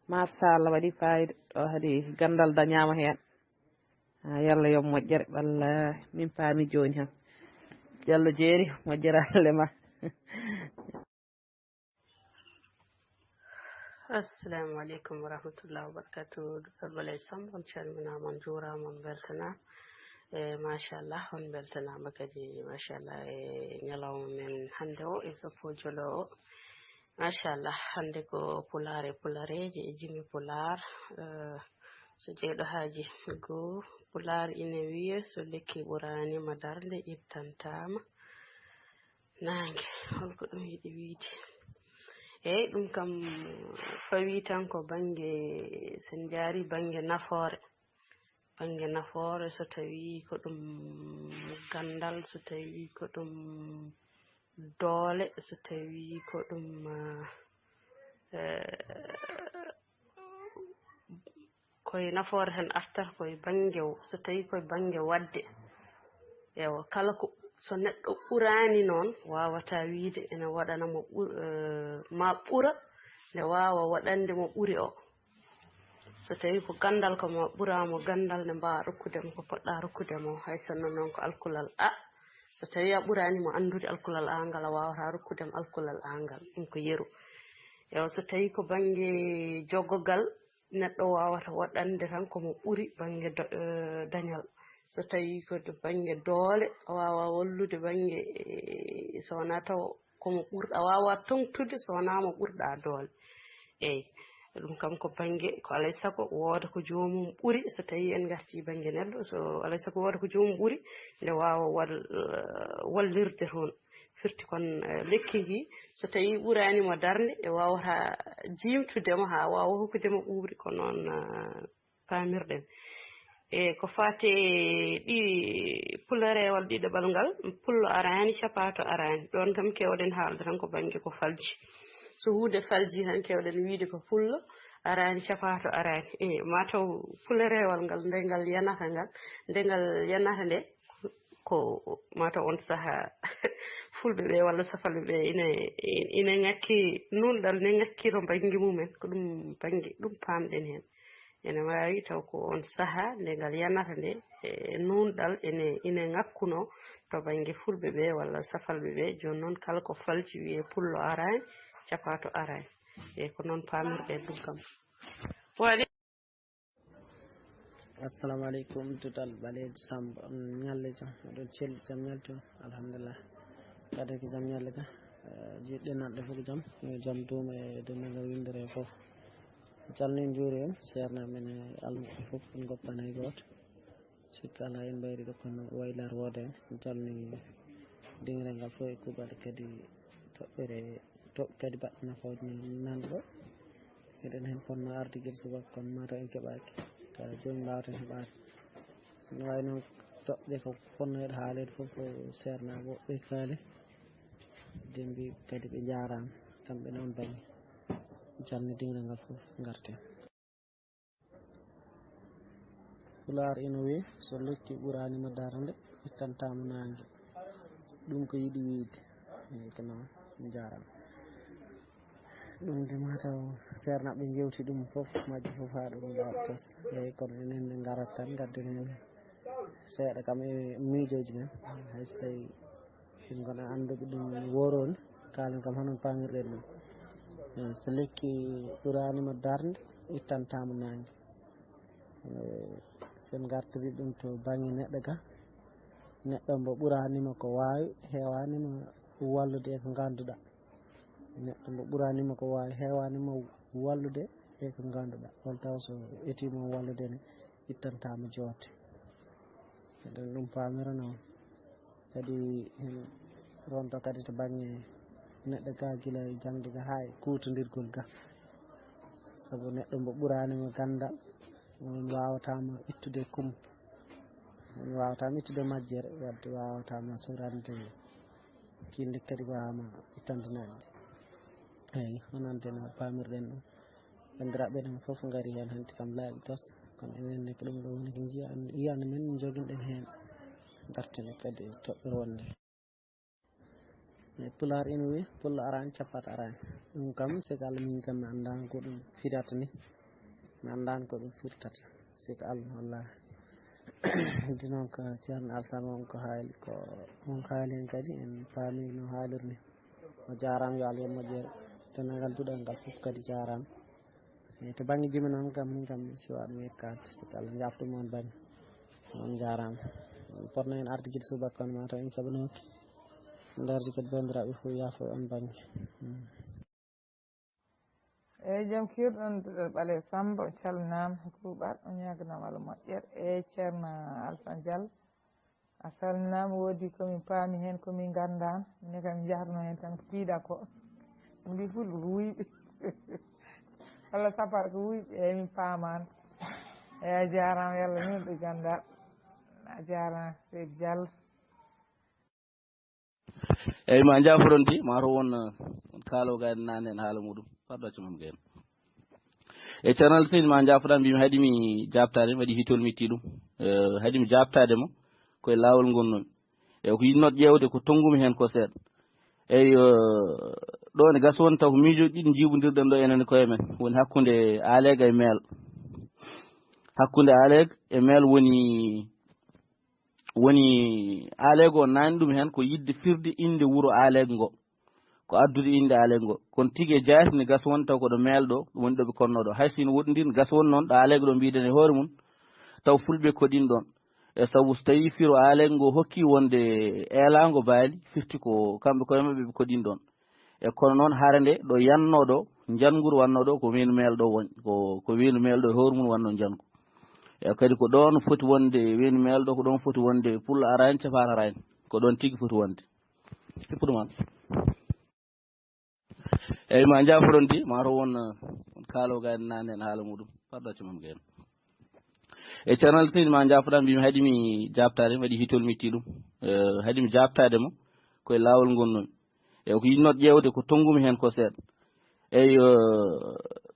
Machallah, waɗi faayiida. Ɗo kadi ganndal dañaama heen. Ah, yalla yo moƴƴere. Wallaahi, min paami jooni han. Yalla jeeri, moƴƴere alle ma. Assalamu aleykum wa rahmatullahi wa barakatuh. Duɗal Balay Samb, on calminaama, on njuuraama, on mbeltanaama. E machallah, on mbeltanaama kadi, machallah, e ñalawma men hannde o, e soppo jolo o. Machallah, hannde ko Pulaar e Pulareeje e jimi Pulaar. Eh, so jeyɗo haaji goo, Pulaar ine wiya, so lekki ɓuraani ma darnde, ittantaama naange. Holko ɗum yiɗi wiyde? Eey, ɗum kam fawii tan ko bannge, so en njaarii bannge nafoore. Bannge nafoore, so tawii ko ɗum ganndal, so tawii ko ɗum doole, so tawii ko ɗum, eh, koye nafoore tan artata, koye bannge o, so tawii koye bannge waɗde. Ewa, kala ko, so neɗɗo ɓuraani noon, waawataa wiyde ene waɗana mo ɓur-, eh, ma ɓura, nde waawa waɗande mo ɓuri o. So tawii ko ganndal, ko ma ɓuraa mo ganndal, nde mbaawaa rokkude mo ko poɗɗaa rokkude mo, hay sinno noon ko alkulal. A, so tawii a ɓuraani mo anndude alkulal aa ngal, a waawataa rokkude mo alkulal aa ngal, ɗum ko yeru. Ewa, so tawii ko bannge jogogal, neɗɗo waawata waɗande tan ko mo ɓuri bannge do-, eh, dañal. So tawii ko to bannge doole, a waawaa wallude bannge, eh, so wonaa taw ko mo ɓurɗa, a waawaa toŋtude so wonaa mo ɓurɗaa doole. Eey, ɗum kam ko bannge, ko alaa e sago wooda ko joomum ɓuri, so tawii en ngartii bannge neɗɗo, so alaa e sago wooda ko joomum ɓuri, nde waawa wal-, eh, wallirde toon. Firti kon, eh, lekki ngi, so tawii ɓuraani mo darnde, e waawata jiimtude mo haa waawa hokkude mo ɓuuɓri, ko noon, eh, paamirɗen. E ko faati e ɗi pulareewal ɗiɗaɓal ngal, pullo araani, capaato araani. Ɗoon kam keewɗen haalde tan ko bannge ko falji. So huunde falji tan keewɗen wiyde ko pullo araani, capaato araani. E mataw pulareewal ngal, nde ngal yanata ngal, nde ngal yanata nde, ko mataw on sahaa fulɓe ɓe walla safalɓe ɓe ina, ina ŋakki nuunɗal, ne ŋakki to bannge mumen. Ko ɗum bannge, ɗum paamɗen heen. Ene waawi taw ko on sahaa nde ngal yanata nde, e nuunɗal ene, ina ŋakkunoo to bannge fulɓe ɓe walla safalɓe ɓe. Jooni noon, kala ko falji wiyee pullo araani, capaato araani. E ko noon paamirɗen ɗum kam. Waɗi. Assalamu aleykum, Duɗal Ɓaleejo Samb, on ñalle jam, oɗon celli jam, ñaltu, alhamdulillah. Kadi ko jam ñalle ka, eh, jiɗɗe naɗɗe fof ko jam, yo jam duuma e denndaangal winndere fof. Calni njuuri on, seernaaɓe men e almuɓɓe fof, en ngoppan hay gooto. Sikka alaa, en mbayri ɗo kono waylar woode en. En calni dingiral ngal fof e kuuɓal kadi toɓɓere, toɓɓe kadi baɗɗo nafooje men nan ɗo. Eɗen heen ponno arde gila subaka, kono mataw en keɓaaki. Ka jooni mbaawten heɓaade. No waawi noon toɓɓe ko ponno heɗo haaleede fof ko seernaaɓe woɓɓe kaali. Dembi kadi ɓe njaaraama. Kamɓe noon baŋnge. Calni dingiral ngal fof ngarten. Pulaar ina wiya, so lekki ɓuraani ma darnde, ittantaa mo naange. Ɗum ko yiɗi wiyde. Eey, ko noon. Njaaraama. Ɗum de mataw seernaaɓe njeewti ɗum fof, majji fof haa ɗum laaɓi tas. Eey, kono enen ne ngarat tan, ngadden heen seeɗa kam e miijooji men. Hay so tawii en ngona annduɓe ɗum worooni, kaalen kam hono paamirɗen ɗum. Eey, so lekki ɓuraani ma darnde, ittantaa mo naange. Eh, so en ngartiri ɗum to baŋnge neɗɗo ga, neɗɗo mbo ɓuraani ma ko waawi, heewaani ma wallude e ko ngannduɗaa. Neɗɗo mbo ɓuraani ma ko waawi, heewaani ma wallude e ko ngannduɗaa. Walla taw so etii ma wallude ne, ittantaa mo joote. Eɗen ɗum paamira noon. Kadi heen ronto kadi to baŋnge neɗɗo ga gila e jaŋde ga haa e kuutondirgol ga. Sabu neɗɗo mbo ɓuraani mo ganndal, on waawataa mo ittude kumpa. On waawataa mo ittude majjere, wadde waawataa mo surande kindi kadi ko haa mo ittande naange. Eey, honande no paamirɗen ɗum. Banndiraaɓe men fof ngari heen, hanti kam laaɓi tas. Kono enen ne ko ɗum ɗo woni ko njiya-, yiyande men, joginɗen heen. Ngarten kadi e toɓɓere wonde. E Pulaar ina wiya, pullo araani, capaato araani. Ɗum kam, siko Allah min kam mi anndaani ko ɗum firata ni. Mi anndaani ko ɗum firtata. Siko Allah, wallaahi. Ɗum noon ko Ceerno Alsaan on ko haali, ko on haali heen kadi, en paami no haaliri ni. O jaaraama, yo Allah yoɓ moƴƴere. Denndaangal duɗal ngal fof kadi jaaraama. To bannge jimi noon kam, min kam mi suwaa ɗum yekkaade, so Allah jaaftu mon bannge. On njaaraama. On potno heen arde gila subaka kono mataw en keɓanooki. Ndardi kadi banndiraaɓe fof yaafo on bannge. Mm. Eyyi, joom kiirɗon, Duɗal Ɓaleejo Sammba, on calminaama e kuuɓal, on ñaaganaama Allah moƴƴere. Eyyi, Ceerno Alfa Diallo, a salminaama. Woodi ko min paami heen, ko min nganndaano. Minen kam, min njahatnoo heen tan ko piiɗa ko. Mbi ful ko wuyɓe. Allah sapar ko wuyɓe, eyyi, min paamaano. Eyyi, a jaaraama, yo Allah newnu ɗe ganndal. A jaaraama, Seydi Diallo. Eyyi, ma njaafoɗon ti, ma to won, eh, on kaalo ga en nane en haala muɗum. Parɗo accu mam gayen. E Ceerno Alfa Seydi, ma njaafoɗa, mbimi haɗi mi jaabtaade, waɗi hitol mi itti ɗum. Eh, haɗi mi jaabtaade mo, koye laawol ngonnomi. E ko yiɗnot ƴeewde ko tonngumi heen ko seeɗa. Eyyo, ɗo ne gasa won taw ko miijooji ɗiɗi njiibondirɗen ɗo enen e koye men. Woni hakkunde Aleega e Meel. Hakkunde Aleega e Meel woni, woni Aleega o naani ɗum heen ko yiɗde firde innde wuro Aleega ngo. Ko addude innde Aleega ngo. Kono tigi e jaati ne gasa won taw ko ɗo Meel ɗo, ɗum woni ɗo ɓe konnoo ɗo. Hay so ina woɗɗondiri, ne gasa won noon ɗo Aleega ɗo mbiɗen e hoore mum, taw fulɓe koɗiino ɗoon. E sabu so tawii firo Aleega ngo hokki wonde eelaango baali, firti ko kamɓe koye maɓɓe ɓe koɗiino ɗoon. E kono noon hare nde ɗo yannoo ɗo, njanngu wannoo ɗo, ko weendu Meel ɗo won, ko, ko weendu Meel ɗo e hoore mum wannoo njanngu. E kadi ko ɗoon foti wonde weendu Meel ɗo, ko ɗoon foti wonde Pullo araani, Capaar araani. Ko ɗoon tigi foti wonde. Sippudu man. Eyyi, ma njaafoɗon ti, ma to won, eh, on kaalo ga en nane en haala muɗum. Parɗo accu mam gayen. E Ceerno Alfa Seydi, ma njaafoɗa, mbimi haɗi mi jaabtaade, waɗi hitol mi itti ɗum. Eh, haɗi mi jaabtaade mo, koye laawol ngonnomi. E ko yiɗnot ƴeewde ko tonngumi heen ko seeɗa. Eyyo,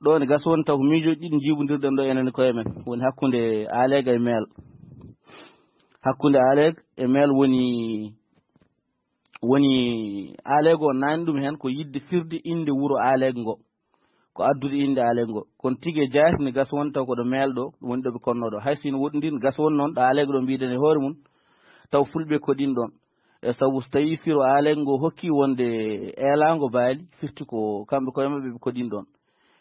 ɗo ne gasa won taw ko miijooji ɗiɗi njiibondirɗen ɗo enen e koye men. Woni hakkunde Aleega e Meel. Hakkunde Aleega e Meel woni, woni Aleega o naani ɗum heen ko yiɗde firde innde wuro Aleega ngo. Ko addude innde Aleega ngo. Kono tigi e jaati ne gasa won taw ko ɗo Meel ɗo, ɗum woni ɗo ɓe konnoo ɗo. Hay so ina woɗɗondiri, ne gasa won noon ɗo Aleega ɗo mbiɗen e hoore mum, taw fulɓe koɗiino ɗoon. E sabu so tawii firo Aleega ngo hokki wonde eelaango baali, firti ko kamɓe koye maɓɓe ɓe koɗiino ɗoon.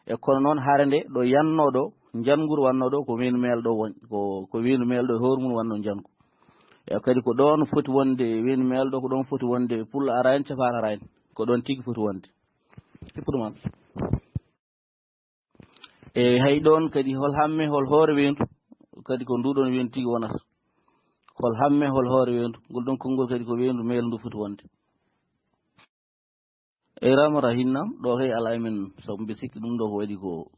E kono noon hare nde ɗo yannoo ɗo, njanngu wannoo ɗo, ko weendu Meel ɗo won, ko, ko weendu Meel ɗo e hoore mum wannoo njanngu. E kadi ko ɗoon foti wonde weendu Meel ɗo, ko ɗoon foti wonde Pullo araani, Capaar araani. Ko ɗoon tigi foti wonde. Sippudu man. E hay ɗoon kadi hol hamme, hol hoore weendu, kadi ko nduɗon weendu tigi wonata. Hol hamme, hol hoore weendu, ngol ɗoon konngol kadi ko weendu Meel ndu foti wonde. E ramata hinnam, ɗo kay alaa e men, sabu mbe sikki ɗum ɗo ko waɗi ko,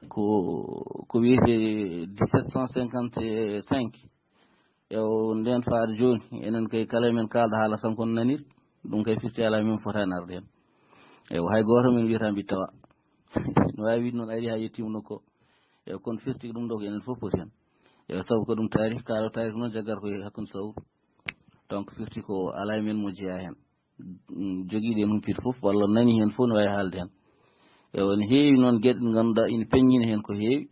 ko, ko wiyetee dix-sept cent cinquante-cinq. Ewo, ndeen faade jooni, enen kay kala e men kaalda haala tan kono nanir, ɗum kay firti alaa e men fotaani arde heen. Ewo, hay gooto men wiyata mbi tawa. No waawi wiide noon ari haa yettiima nokku o. Ewo, kono firti ɗum ɗo ko enen fof poti heen. Ewo, sabu ko ɗum taarih, kaalo taarih noon jaggar ko e hakkunde sawru. Donc firti ko alaa e men mo jeyaa heen. Mm, jogiiɗo heen humpito fof, walla nani heen fof, ne waawi haalde heen. Ewo, ene heewi noon geɗe ɗe ngannduɗaa ina peññina heen ko heewi.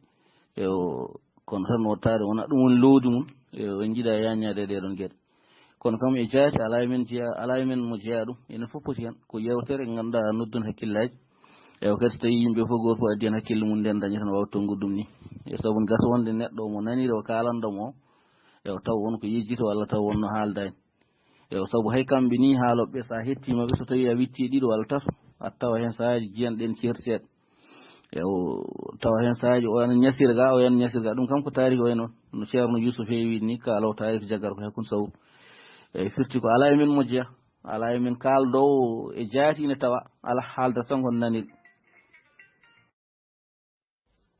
Ewo, kono tan wottaade wona ɗum woni loowdi mum. Ewo, en njiɗaa yaaññaade e ɗee ɗoon geɗe. Kono kam e jaati, alaa e men jeyaa, alaa e men mo jeyaa ɗum. Enen fof poti heen. Ko yeewtere ngannduɗaa noddun hakkillaaji. Ewo, kadi so tawii yimɓe fof, gooto fof addi heen hakkille mum, nden dañata no waawa tonngude ɗum ni. E sabu gasa wonde neɗɗo mo naniri o kaalanɗo mo, ewo, taw won ko yejjito walla taw won no haaldaani. Ewo, sabu hay kamɓe ni haalooɓe, so a hettiima ɓe, so tawii a witti e ɗiɗo walla tato, a tawa heen sahaaji jiyan ɗeen ceerti seeɗa. Ewo, tawa heen sahaaji o yana ñasir ga, o yana ñasir ga. Ɗum kam ko taariki o en on. No Ceerno Yuusuf heewi ni, kaalo taariki jaggar ko hakkunde sawru. E firti ko alaa e men mo jeya, alaa e men kaaldoowo e jaati ina tawa, alaa haalda tan ko nanir.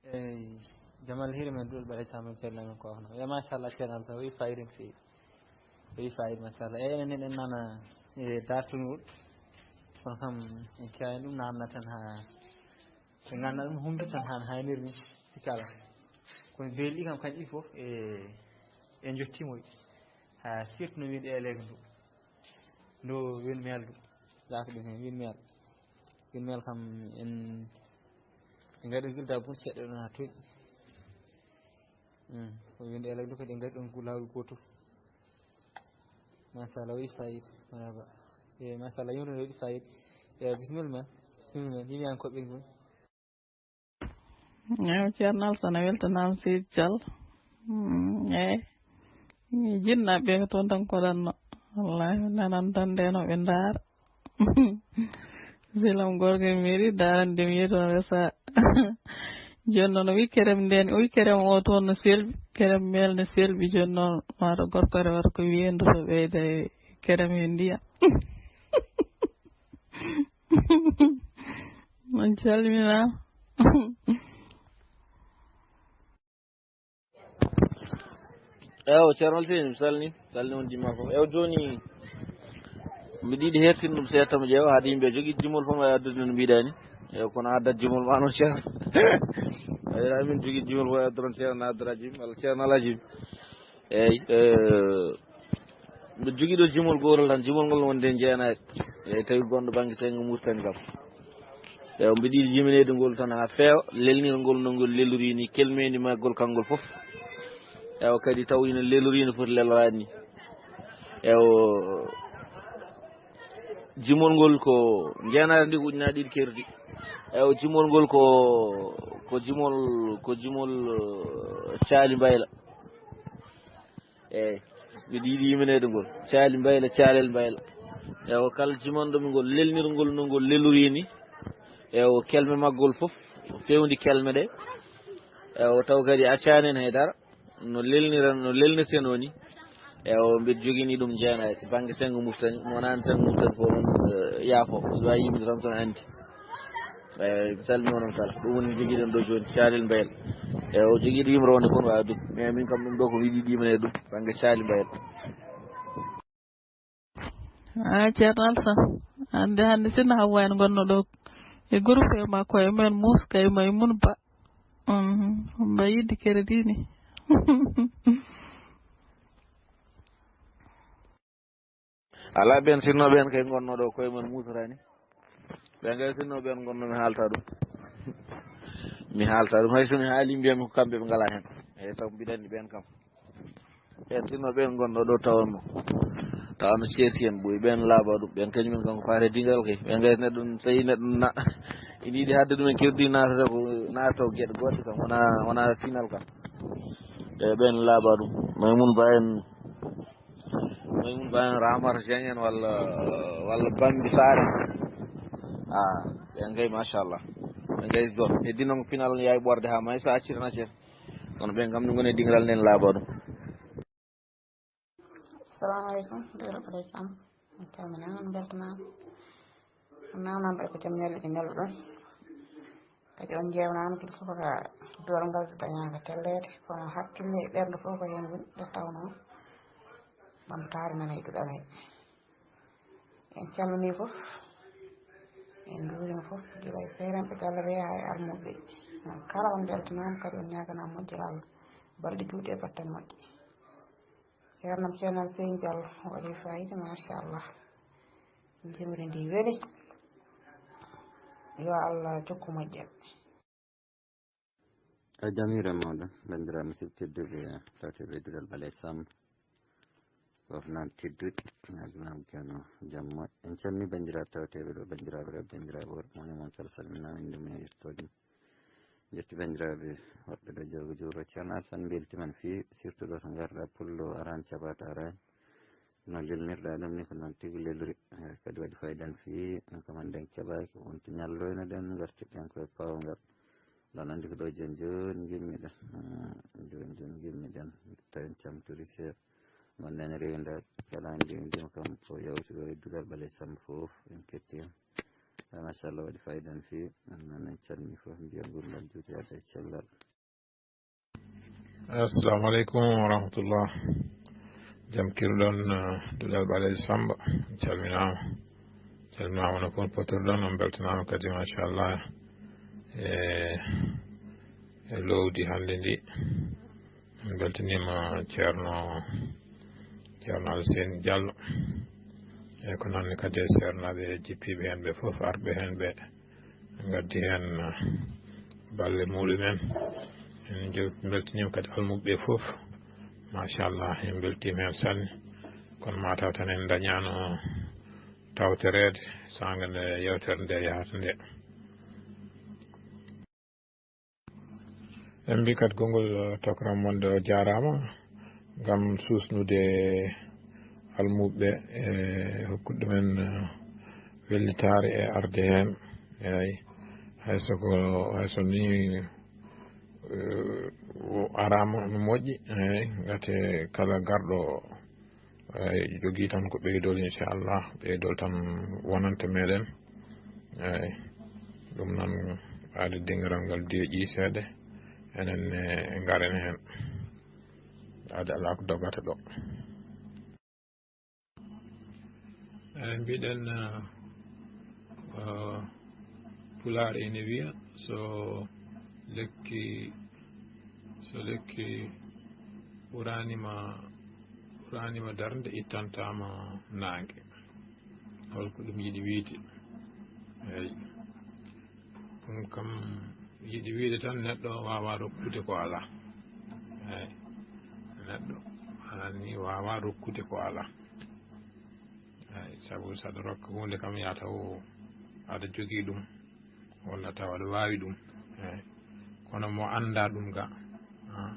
Eyyi, Jamal Hiri men Duɗal Ɓaleejo Sammba, en calminii men ko wafno. Ya machallah, Ceerno Alfa, o yi fayida no feewi. O yi fayida machallah. Eyyi, enen eɗen nana e dartugol. Kono kam en caayi ɗum nanna tan haa ɓe ngannda ɗum humbi tan haa hayniri ni si kala. Kono beeli kam kañƴi fof e, e jottimo haa firti no wiide e leeg ndu. Ndo win meel ɗum. Laata ɗum heen win meel. Win meel kam en, en ngaɗi gilda bun seeɗa ɗon haa toɗɗi. Hmm, ko winde elek ɗum kadi en ngaɗi ɗon ko laawol gootol. Machallah, waɗi fayida. Marhaba. E machallah, yimre waɗi fayida. E bisimilla ma. Bisimilla ma. Yimɓe an koɓɓe ɗum. Ewa, Ceerno Alsan a weltanaama, Seydi Thial. Mm, eyi. Mi jinnaaɓe ɓe ko toon tan koɗatno. Wallahi, nanan tan ndeno ɓe ndaara. Silam gorko e mairie, daarande mi yeto resa. Jooni noon o wi kerem nden, o wi kerem o toon no selbi, kerem mel no selbi. Jooni noon wata gorko rewa ko wiyendu to ɓeyda e kerem e ndiyam. On calminaama. Ewo, Ceerno Alseyni, mi salni, salni on jimma fof. Ewo, jooni, mbiɗa yiɗi hertin ɗum seeɗa tan, mi ƴeewa, haade yimɓe jogii jimol fof, mi addude no mbiɗa ni. Ewo, kono addat jimol ma noon, Ceerno. Eyi, min jogii jimol fof, addoron Ceerno Abdourahim, walla Ceerno Alhaji. Eyi, eh, mbiɗa jogii ɗo jimol gootol tan, jimol ngol wonde jeenaade. Eyi, tawi gonɗo bannge Sengo Mauritanie kam. Ewo, mbiɗa yiɗi yimineede ngol tan haa feewa, lelnira ngol no ngol lelori ni, kelmeendi maggol kanngol fof. Ewo, kadi taw ina lelori no foti leloraade ni. Ewo, jimol ngol ko njeenaade ndi ko ujunaaje ɗiɗi kerdi. Ewo, jimol ngol ko, ko jimol, ko jimol, eh, Caali Mbayla. Eyi, mbiɗa yiɗi yimineede ngol. Caali Mbayla, Caalel Mbayla. Ewo, kala jimanɗo mi ngol, lelnirgol no ngol lelori ni. Ewo, kelme maggol fof, fewndi kelme ɗe. Ewo, taw kadi accaani en hay dara. No lelnira, no lelnirteno ni. Ewo, mbiɗa jogini ɗum jeenaade. Bannge Sengo Mauritanie, mo wonani Sengo Mauritanie fof noon, eh, yaafo. Mbiɗa waawi yimde tan, tan anndi. Eyi, mi salmini onon kala. Ɗum woni ko jogiɗen ɗo jooni, Caalel Mbayel. Eyi, o jogiiɗo yimre wonde fof no waawi addude. Mais min kam ɗum ɗo ko mi yiɗi yimre ɗum, bannge Caali Mbayel. Ah, Ceerno Alsan, hannde, hannde sinno Hawwa en ngonno ɗo e groupe e makko e men Moussa kay Maymoun Ba. Mhm, mba yiɗde crédit ni. Alaa ɓeen sinnooɓe heen kay ngonnoo ɗo koye mum muusataani. Ɓeen kay sinnooɓe heen ngonnoo mi haalta ɗum. Mi haalta ɗum, hay so mi haalii mbiyami ko kamɓe ɓe ngalaa heen. Eyi, sabu mbiɗa anndi ɓeen kam. Ɓeen sinnooɓe heen ngonnoo ɗo tawanno. Tawanno ceerti heen ɓooyi ɓeen laaɓa ɗum. Ɓeen kañum en kam ko faati e dingiral kay. Ɓeen kay neɗɗo so tawi neɗɗo na-, ina yiɗi haɗde ɗum en kerdi naatata ko, naatata ko geɗe goɗɗe kam. Wonaa, wonaa pinal kam. Eyi, ɓeen laaɓa ɗum. Maymun Ba en. Maymun Ba en, Ramata Dieng en walla, walla Bambi Saare. Ah, ɓen kay, machallah. Ɓen kay, ɗo. E dinon ko pinal yaay ɓorde haa may so accir na cer. Kono ɓen kam ne ngoni e dingiral nden laaɓa ɗum. Assalamu aleykum, Doro Aleykum. On calminaama, on mbeltanaama. On naamnaama mbaɗa ko jam ñallude ñalluɗon. Kadi on njeewnaama kadi subaka duwal ngal dañaaka telleede, kono hakkille e ɓernde fof ko heen woni, nde tawnoo ɓamtaare nana e duɗal he. En calminii fof, en njuuriima fof, gila e seerenɓe galle ɓe haa e armuɓe ɓe. On kala on mbeltanaama, kadi on ñaaganaama moƴƴere Allah. Balɗe juutɗe e battane moƴƴe. Ceerno am Ceerno Alseyni Diallo, o waɗi fayida, machallah. Jimri ndi weli. Yo Allah jokku moƴƴere. A jamiire mawɗo, banndiraaɓe musidɓe tedduɓe, tawteeɓe e duɗal Ɓaleejo Samb. Fof noon tedduɓe, ñaaganaama keno jam moƴƴo. En calminii banndiraaɓe tawteeɓe ɗo, banndiraaɓe rewɓe, banndiraaɓe worɓe, moni mon kala salminaama, innde mum e yettoode mum. Njetti banndiraaɓe woɗɓe ɗo, Joogo Juuro, Ceerno Alsan, mbeltiima no feewi, surtout ɗo to ngarɗaa, pullo araani caɓaata araani. No lelnirɗaa ɗum ni ko noon tigi lelori. Eh, kadi waɗi fayida no feewi, en kam hannde en keɓaaki, wonti ñalloynoɗen, ngartirɗen koye paawngal. Ɗon anndi ko ɗo jooni jooni ngimmiɗen. Ah, jooni jooni ngimmiɗen, tawi en camtori seeɗa. Mon nani rewindaade, kala en ndewindiima kam ko yawti ɗo e duɗal Ɓaleejo Samb fof, en kettii heen. Eh, machallah, waɗi fayida no feewi. Ɗum noon en calminii fof, mbiya nguurndam juuti adda e cellal. Assalamu aleykum wa rahmatullah. Jam kiruɗon, eh, duɗal Ɓaleejo Samba. Calminaama. Calminaama no fof potirɗon, on mbeltanaama kadi, machallah. E, e lowdi hannde ndi. En mbeltaniima Ceerno, Ceerno Alseyni Diallo. E ko noon ne kadi e seernaaɓe jippiiɓe heen ɓe fof, arɓe heen ɓe. Ngaddi heen, eh, balle muɗumen. En njo-, mbeltaniima kadi almuɓe ɓe fof. Machallah, en mbeltiima heen sanne. Kono mataw tan en ndañaano tawtoreede, saanga nde yewtere nde yahata nde. En mbi kadi konngol, eh, tokram wonde o jaaraama ngam suusnude almuɓɓe e hokkude ɗumen, eh, wellitaare e arde heen. Eeyi, hay so ko, hay so ni, eh, o araama no moƴƴi, eeyi, ngati kala garɗo Eey, jogii tan ko ɓeydol, inchallah, ɓeydol tan wonanta meɗen. Eey, ɗum noon, aadi dingiral ngal deeƴi seeɗa, enen ne ngaren heen. Aadi alaa ko dogata ɗo. Eey, mbiɗen, eh, eh, Pulaar ene wiya, so lekki, so lekki ɓuraanima, ɓuraanima darnde, ittantaama naange. Holko ɗum yiɗi wiyde? Eey. Ɗum kam yiɗi wiyde tan neɗɗo waawaa rokkude ko alaa. Eey. Neɗɗo haani waawaa rokkude ko alaa. Eey, sabu so aɗa rokka huunde kam, yaa taw aɗa jogii ɗum, walla taw aɗa waawi ɗum. Eey. Kono mo anndaa ɗum ga, ah,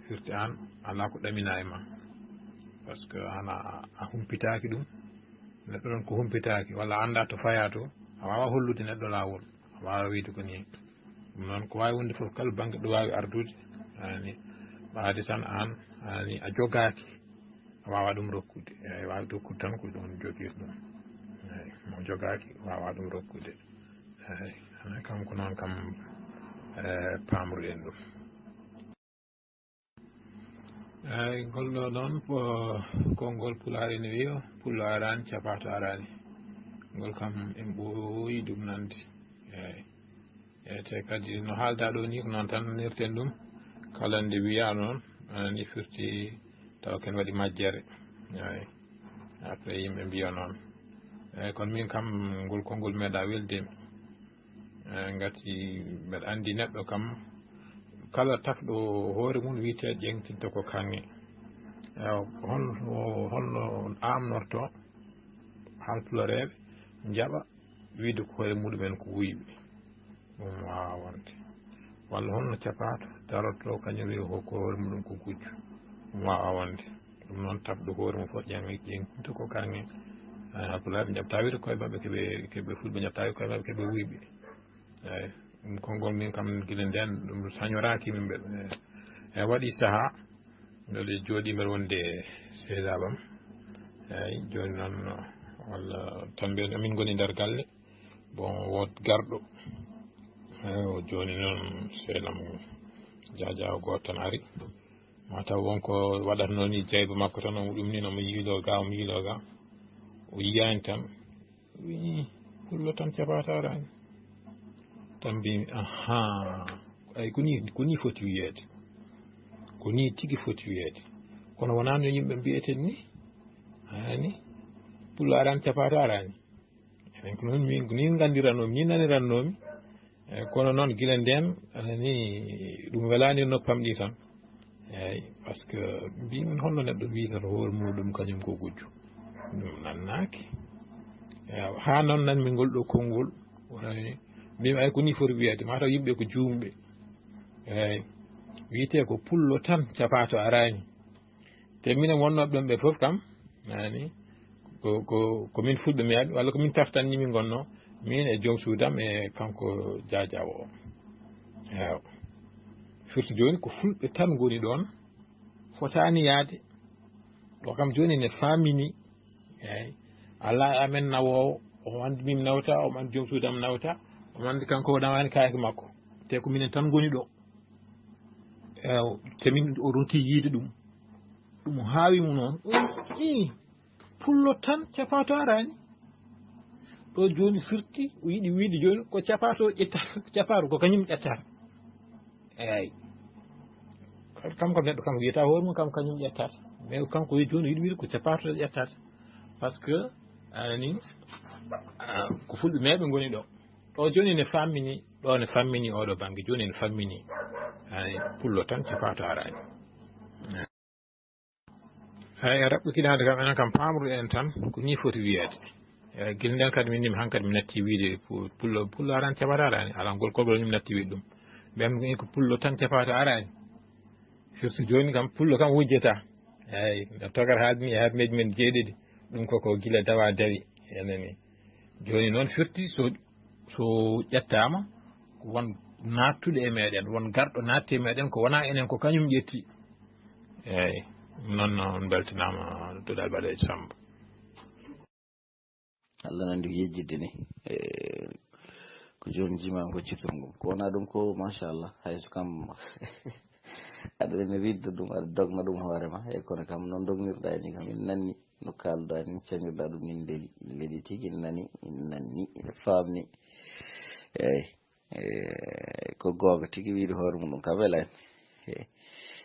firti aan alaa ko ɗaminaa e ma. Parce que aan a, a humpitaaki ɗum. Neɗɗo ɗon ko humpitaaki, walla anndaa to fayaa to, a waawaa hollude neɗɗo laawol. A waawaa wiyde ko nii. Ɗum noon, ko waawi wonde fof, kala bannge ɗo waawi ardude, haani ɓaade tan aan, haani a jogaaki. A waawaa ɗum rokkude. Eey, waawi rokkude tan ko ɗum jogirɗum. Eey, mo jogaaki, waawaa ɗum rokkude. Eey, hayi kanko noon kam, eh, paamruɗen ɗum. Eey, ngol ɗo noon ko konngol Pulaar ene wiya, "Pullo araani, capaato araani." Ngol kam en ɓooyi ɗum nande. Eey. E te kadi no haalda ɗo ni, ko noon tan nanirten ɗum. Kala nde wiya noon, eh, ni firti taw ken waɗi majjere. Eey. Après yimɓe mbiya noon. Eey, kono min kam ngol konngol meeɗa welde mi. Eey, ngati mbeɗa anndi neɗɗo kam, kala tafɗo hoore mum wiyete ƴeŋtinta ko kaŋŋe. Eey, hol, holno aamnorto haalpulareeɓe njaɓa wiyde ko hoore muɗumen ko wuyɓe? Ɗum waawaa wonde. Walla holno capaato darotoo kañum wiya ko hoore muɗum ko gujjo? Ɗum waawaa wonde. Ɗum noon, tafɗo hoore mum fof ƴeeŋ, ƴeeŋtinta ko kaŋŋe. Ah, Pulaaɓe njaɓtaa wiyde koye maɓɓe ko ɓe, ko ɓe fulɓe, njaɓtaa wiyde koye maɓɓe ko ɓe wuyɓe. Eey, ɗum konngol min kam gila ndeen ɗum sañoraaki min mbeɗa. Eey, waɗi sahaa mbeɗa jooɗii mbeɗa wonde seedaaɓam. Eey, jooni noon, walla tan mbiyen amin ngoni nder galle. Bon, wood garɗo. Eey, o jooni noon seenam jaajaawo gooto tan ari. Ma taw won ko waɗatnoo ni jayba makko tan, omo ɗum ni, omo yiiloo ga, omo yiiloo ga. O yiyaani tan. Wi, pullo tan capaato araani. Tan mbimi, ahaa, ay, ko ni, ko ni foti wiyeede. Ko ni tigi foti wiyeede. Kono wonaa no yimɓe mbiyeten ni. Haani, pullo araani, capaato araani. Enen ko noon min, ko ni nganndirannoomi, ni nanirannoomi. Eey, kono noon gila ndeen, anani, ɗum welaani e noppam ɗi tan. Eey, parce que mbiimi, holno neɗɗo wiyata hoore muɗum kañum ko gujjo? Ɗum nannaaki. Eey, haa noon nanmi ngol ɗo konngol, wonani, mbiimi, ay, ko ni foti wiyeede, mataw yimɓe ko juumɓe. Eey, wiyetee ko pullo tan capaato araani. Te minen wonnooɓe ɗon ɓe fof kam, yani, ko, ko, ko min fulɓe meeɓe, walla ko min taftanni min ngonnoo, min e joom suudam e kanko jaajaawo o. Eewa. Surtout jooni ko fulɓe tan ngoni ɗoon, fotaani yahde. Ɗo kam jooni ne faamini, eey. Alaa e amen nawoowo, omo anndi min nawta, omo anndi joom suudam nawta, omo anndi kanko o nawaani kaake makko. Te ko minen tan ngoni ɗo. Eew, te min o ronki yiide ɗum. Ɗum haawi mo noon. O wi, "Ii, pullo tan, capaato araani." Ɗo jooni firti, o yiɗi wiide jooni ko capaato ƴettata, ko capaato ko kañum ƴettata. Eey. Kam kam neɗɗo kam wiyata hoore mum kam kañum ƴettata. Mais kanko wi jooni o yiɗi wiide ko capaato ƴettata. Parce que, ani, ah, ko fulɓe meeɓe ngoni ɗo. Ɗo jooni ne fammini, ɗo ne fammini oɗo bannge, jooni ne fammini. Ay, pullo tan capaato araani. Ay, e raɓɓikinade kam, enen kam paamruɗen tan, ko nii foti wiyeede. E gila nden kadi min, min hankadi mi natti wiide pu-, pullo, pullo araani, capaato araani. Alaa ngol kolgol min natti wiide ɗum. Ɓen ko pullo tan tefato arani. Surtout jooni kam, pullo kam wujjata. Eeyi, no Togar haaldi ni, e harmeeji men jeeɗiɗi, ɗum koko gila dawa dawi, enani. Jooni noon firti so, so ƴettaama, ko won naattuɗo e meɗen, won garɗo naatti e meɗen, ko wona enen, ko kañum ƴetti. Eeyi, noon, noon beltanaama Duɗal Ɓaleejo Samb. Allah nandi ko yejjidde ni. Eh, ko jooni jimaama ko cikkam ngam. Ko wona ɗum ko, machallah, hay so kam aɗa ene ridda ɗum, aɗa dogna ɗum hoore ma. Eeyi, kono kam noon dognirɗa ni kam, ina nanni no kaalɗa ni, cañirɗa ɗum, ina leeli, ina leeli tigi, ina nani, ina nanni, ina faamni. Eeyi, eh, ko goonga tigi wiide hoore mum ɗum kam welani. Eh,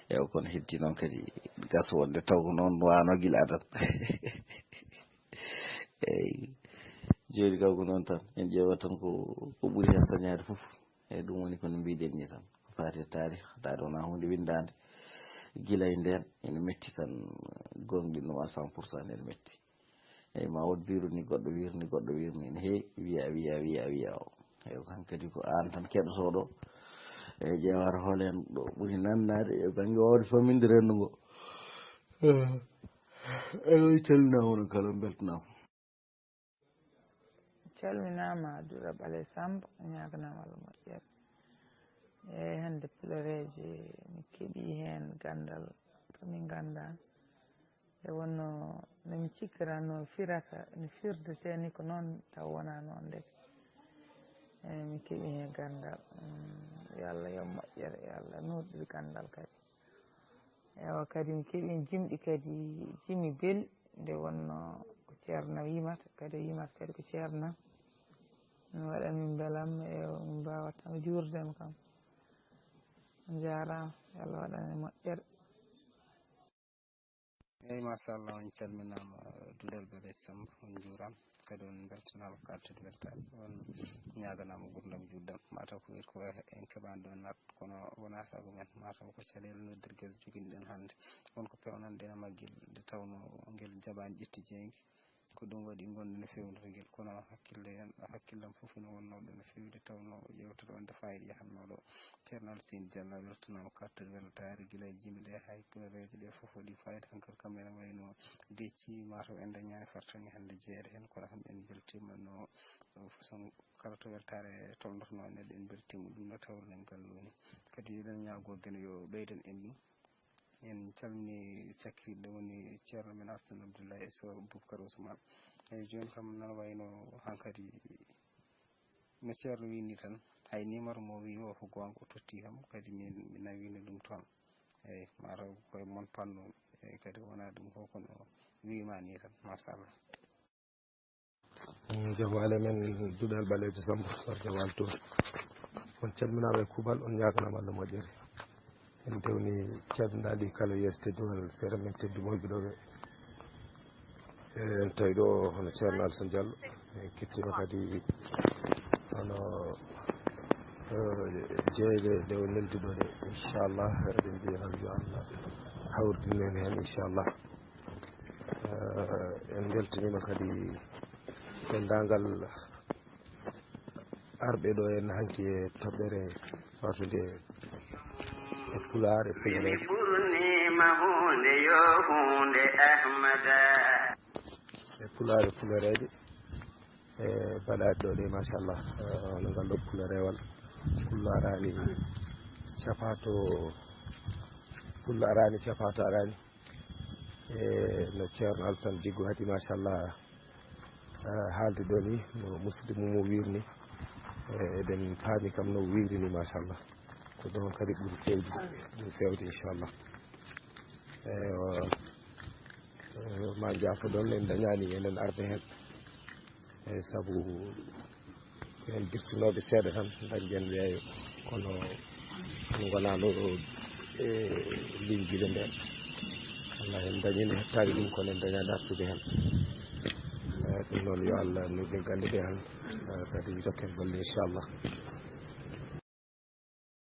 eeyi, kono heddi noon kadi gas wonde taw ko noon wano gila adan. Eeyi, jooni kam ko noon tan, en ƴeewa tan ko, ko ɓuri heen sañaade fof. Eeyi, ɗum woni ko no mbiɗen ni tan, ko faati e taarih, taade wona huunde winndaande. Gila e ndeen, ene metti tan, gonɗinɗo ma cent pour cent ene metti. Eeyi, ma won biiru ni goɗɗo wirni, goɗɗo wirni, ene heewi, wiya, wiya, wiya, wiya o. Eeyi, ko hankadi ko aan tan keɗotooɗo. Eeyi, ƴeewata hoole heen ɗo ɓuri nannaade e bannge waawde faminde renndo ngo. Eeyi, calminaama onon kala, mbeltanaama. Calminaama Duɗal Ɓaleejo Samb, ñaaganaama Allah moƴƴere. Eeyi, hannde puloreeje mi keɓii heen ganndal ko min nganndaa. Nde wonnoo no mi cikkirannoo firata, no firdetee ni, ko noon taw wonaa noon ndeke. Eeyi, mi keɓii heen ganndal. Mm, yo Allah yoɓ moƴƴere, yo Allah nuurɗir ganndal kadi. Ewa, kadi mi keɓii jimɗi kadi, jimi belɗi, nde wonnoo ko Ceerno yimata, kadi o yimata kadi ko Ceerno. Ɗum waɗani min mbelam, e min mbaawata tan ko juurdeemo kam. On njaaraama, yo Allah waɗan en moƴƴere. Eeyi, machallah, on calminaama, Duɗal Ɓaleejo Samb, on njuuraama, kadi on mbeltanaama kaaltude weltaare, on ñaaganaama nguurndam juutɗam. Mataw ko wiyata ko en keɓaani ɗo naat, kono wonaa sago men, mataw ko caɗeele noddirgel joginɗen hannde. Won ko peewnanɗen e maggel, nde tawnoo ngel jaɓaani ƴettu jeynge. Ko ɗum waɗi ngonɗen e feewnitagel, kono hakkille, hakkillam fof ina wonnoo ɗo no feewi, nde tawnoo yeewtere wonde faayiida yahannoo ɗo. Ceerno Alseyni Jallo, a weltanaama kaaltude weltaare, gila e jimi ɗe haa e puloreeje ɗe fof waɗi faayiida. Hankadi kam ene wayi no decci, mataw en ndañaani fartaŋŋe hannde jeyeede heen, kono kam en mbeltiima no façon kala to weltaare tolnotnoo e neɗɗo, en mbeltiima ɗum no tawruɗen gallu ni. Kadi eɗen ñaagoo Geno yo ɓeydan en ɗum. En calminii cakkitiiɗo woni Ceerno men Alsan Abdullahi e Sow Bubakar Usman. Eeyi, jooni kam nana wayi no hankadi no Ceerno wiyi nii tan, hay numéro mo wiyi o ko goonga, o tottii kam, kadi min mi nawiino ɗum toon. Eeyi, mataw koye mon pannu, eeyi, kadi wonaa ɗum ko kono wiyi ma nii tan, machallah. Jafaale men Duɗal Ɓaleejo Samb, Barde Walto. On calminaama e kuuɓal, on ñaaganaama Allah moƴƴere. En ndewni calminaali kala yeeso teddungal seeɗa men tedduɓe wonɓe ɗo ɓe. En tawi ɗo hono Ceerno Alsan Jallo, en kettiima kadi hono, eh, jeeyɓe ɗe o neldi ɗo ɗe. Inchallah, eɗen mbiya tan yo Allah hawridin en heen, inchallah. Eh, en mbeltaniima kadi denndaangal arɓe ɗo en hanki e toɓɓere fatude e Pulaar e Fulfulde. Mi ɓurniima huunde yo huunde Ahmada. E Pulaar e Fulereeje, e baɗaaɗe ɗo ɗe, machallah, eh, hono ngal ɗo Pulereewal. Pullo araani capaato, Pullo araani capaato araani. E no Ceerno Alsan Jiggo Hadi, machallah, eh, haaldi ɗo ni, no musidɗo mum o wiirni. Eh, eɗen paami kam no wiiri ni, machallah. Ko ɗon kadi ɓuri fewde, ɓuri fewde, inchallah. Eywa, eh, ma jaafo ɗon, en dañaani eɗen arde heen. Eeyi, sabu ko en dirtinooɓe seeɗa tan, dañden weeyo, kono en ngonaano ɗo e ligne gila ndeen. Allah en dañiino hettaade ɗum, kono en dañaani artude heen. Eeyi, ɗum noon, yo Allah nurɗin gannde ɗe tan, eeyi, kadi njokken golle, inchallah.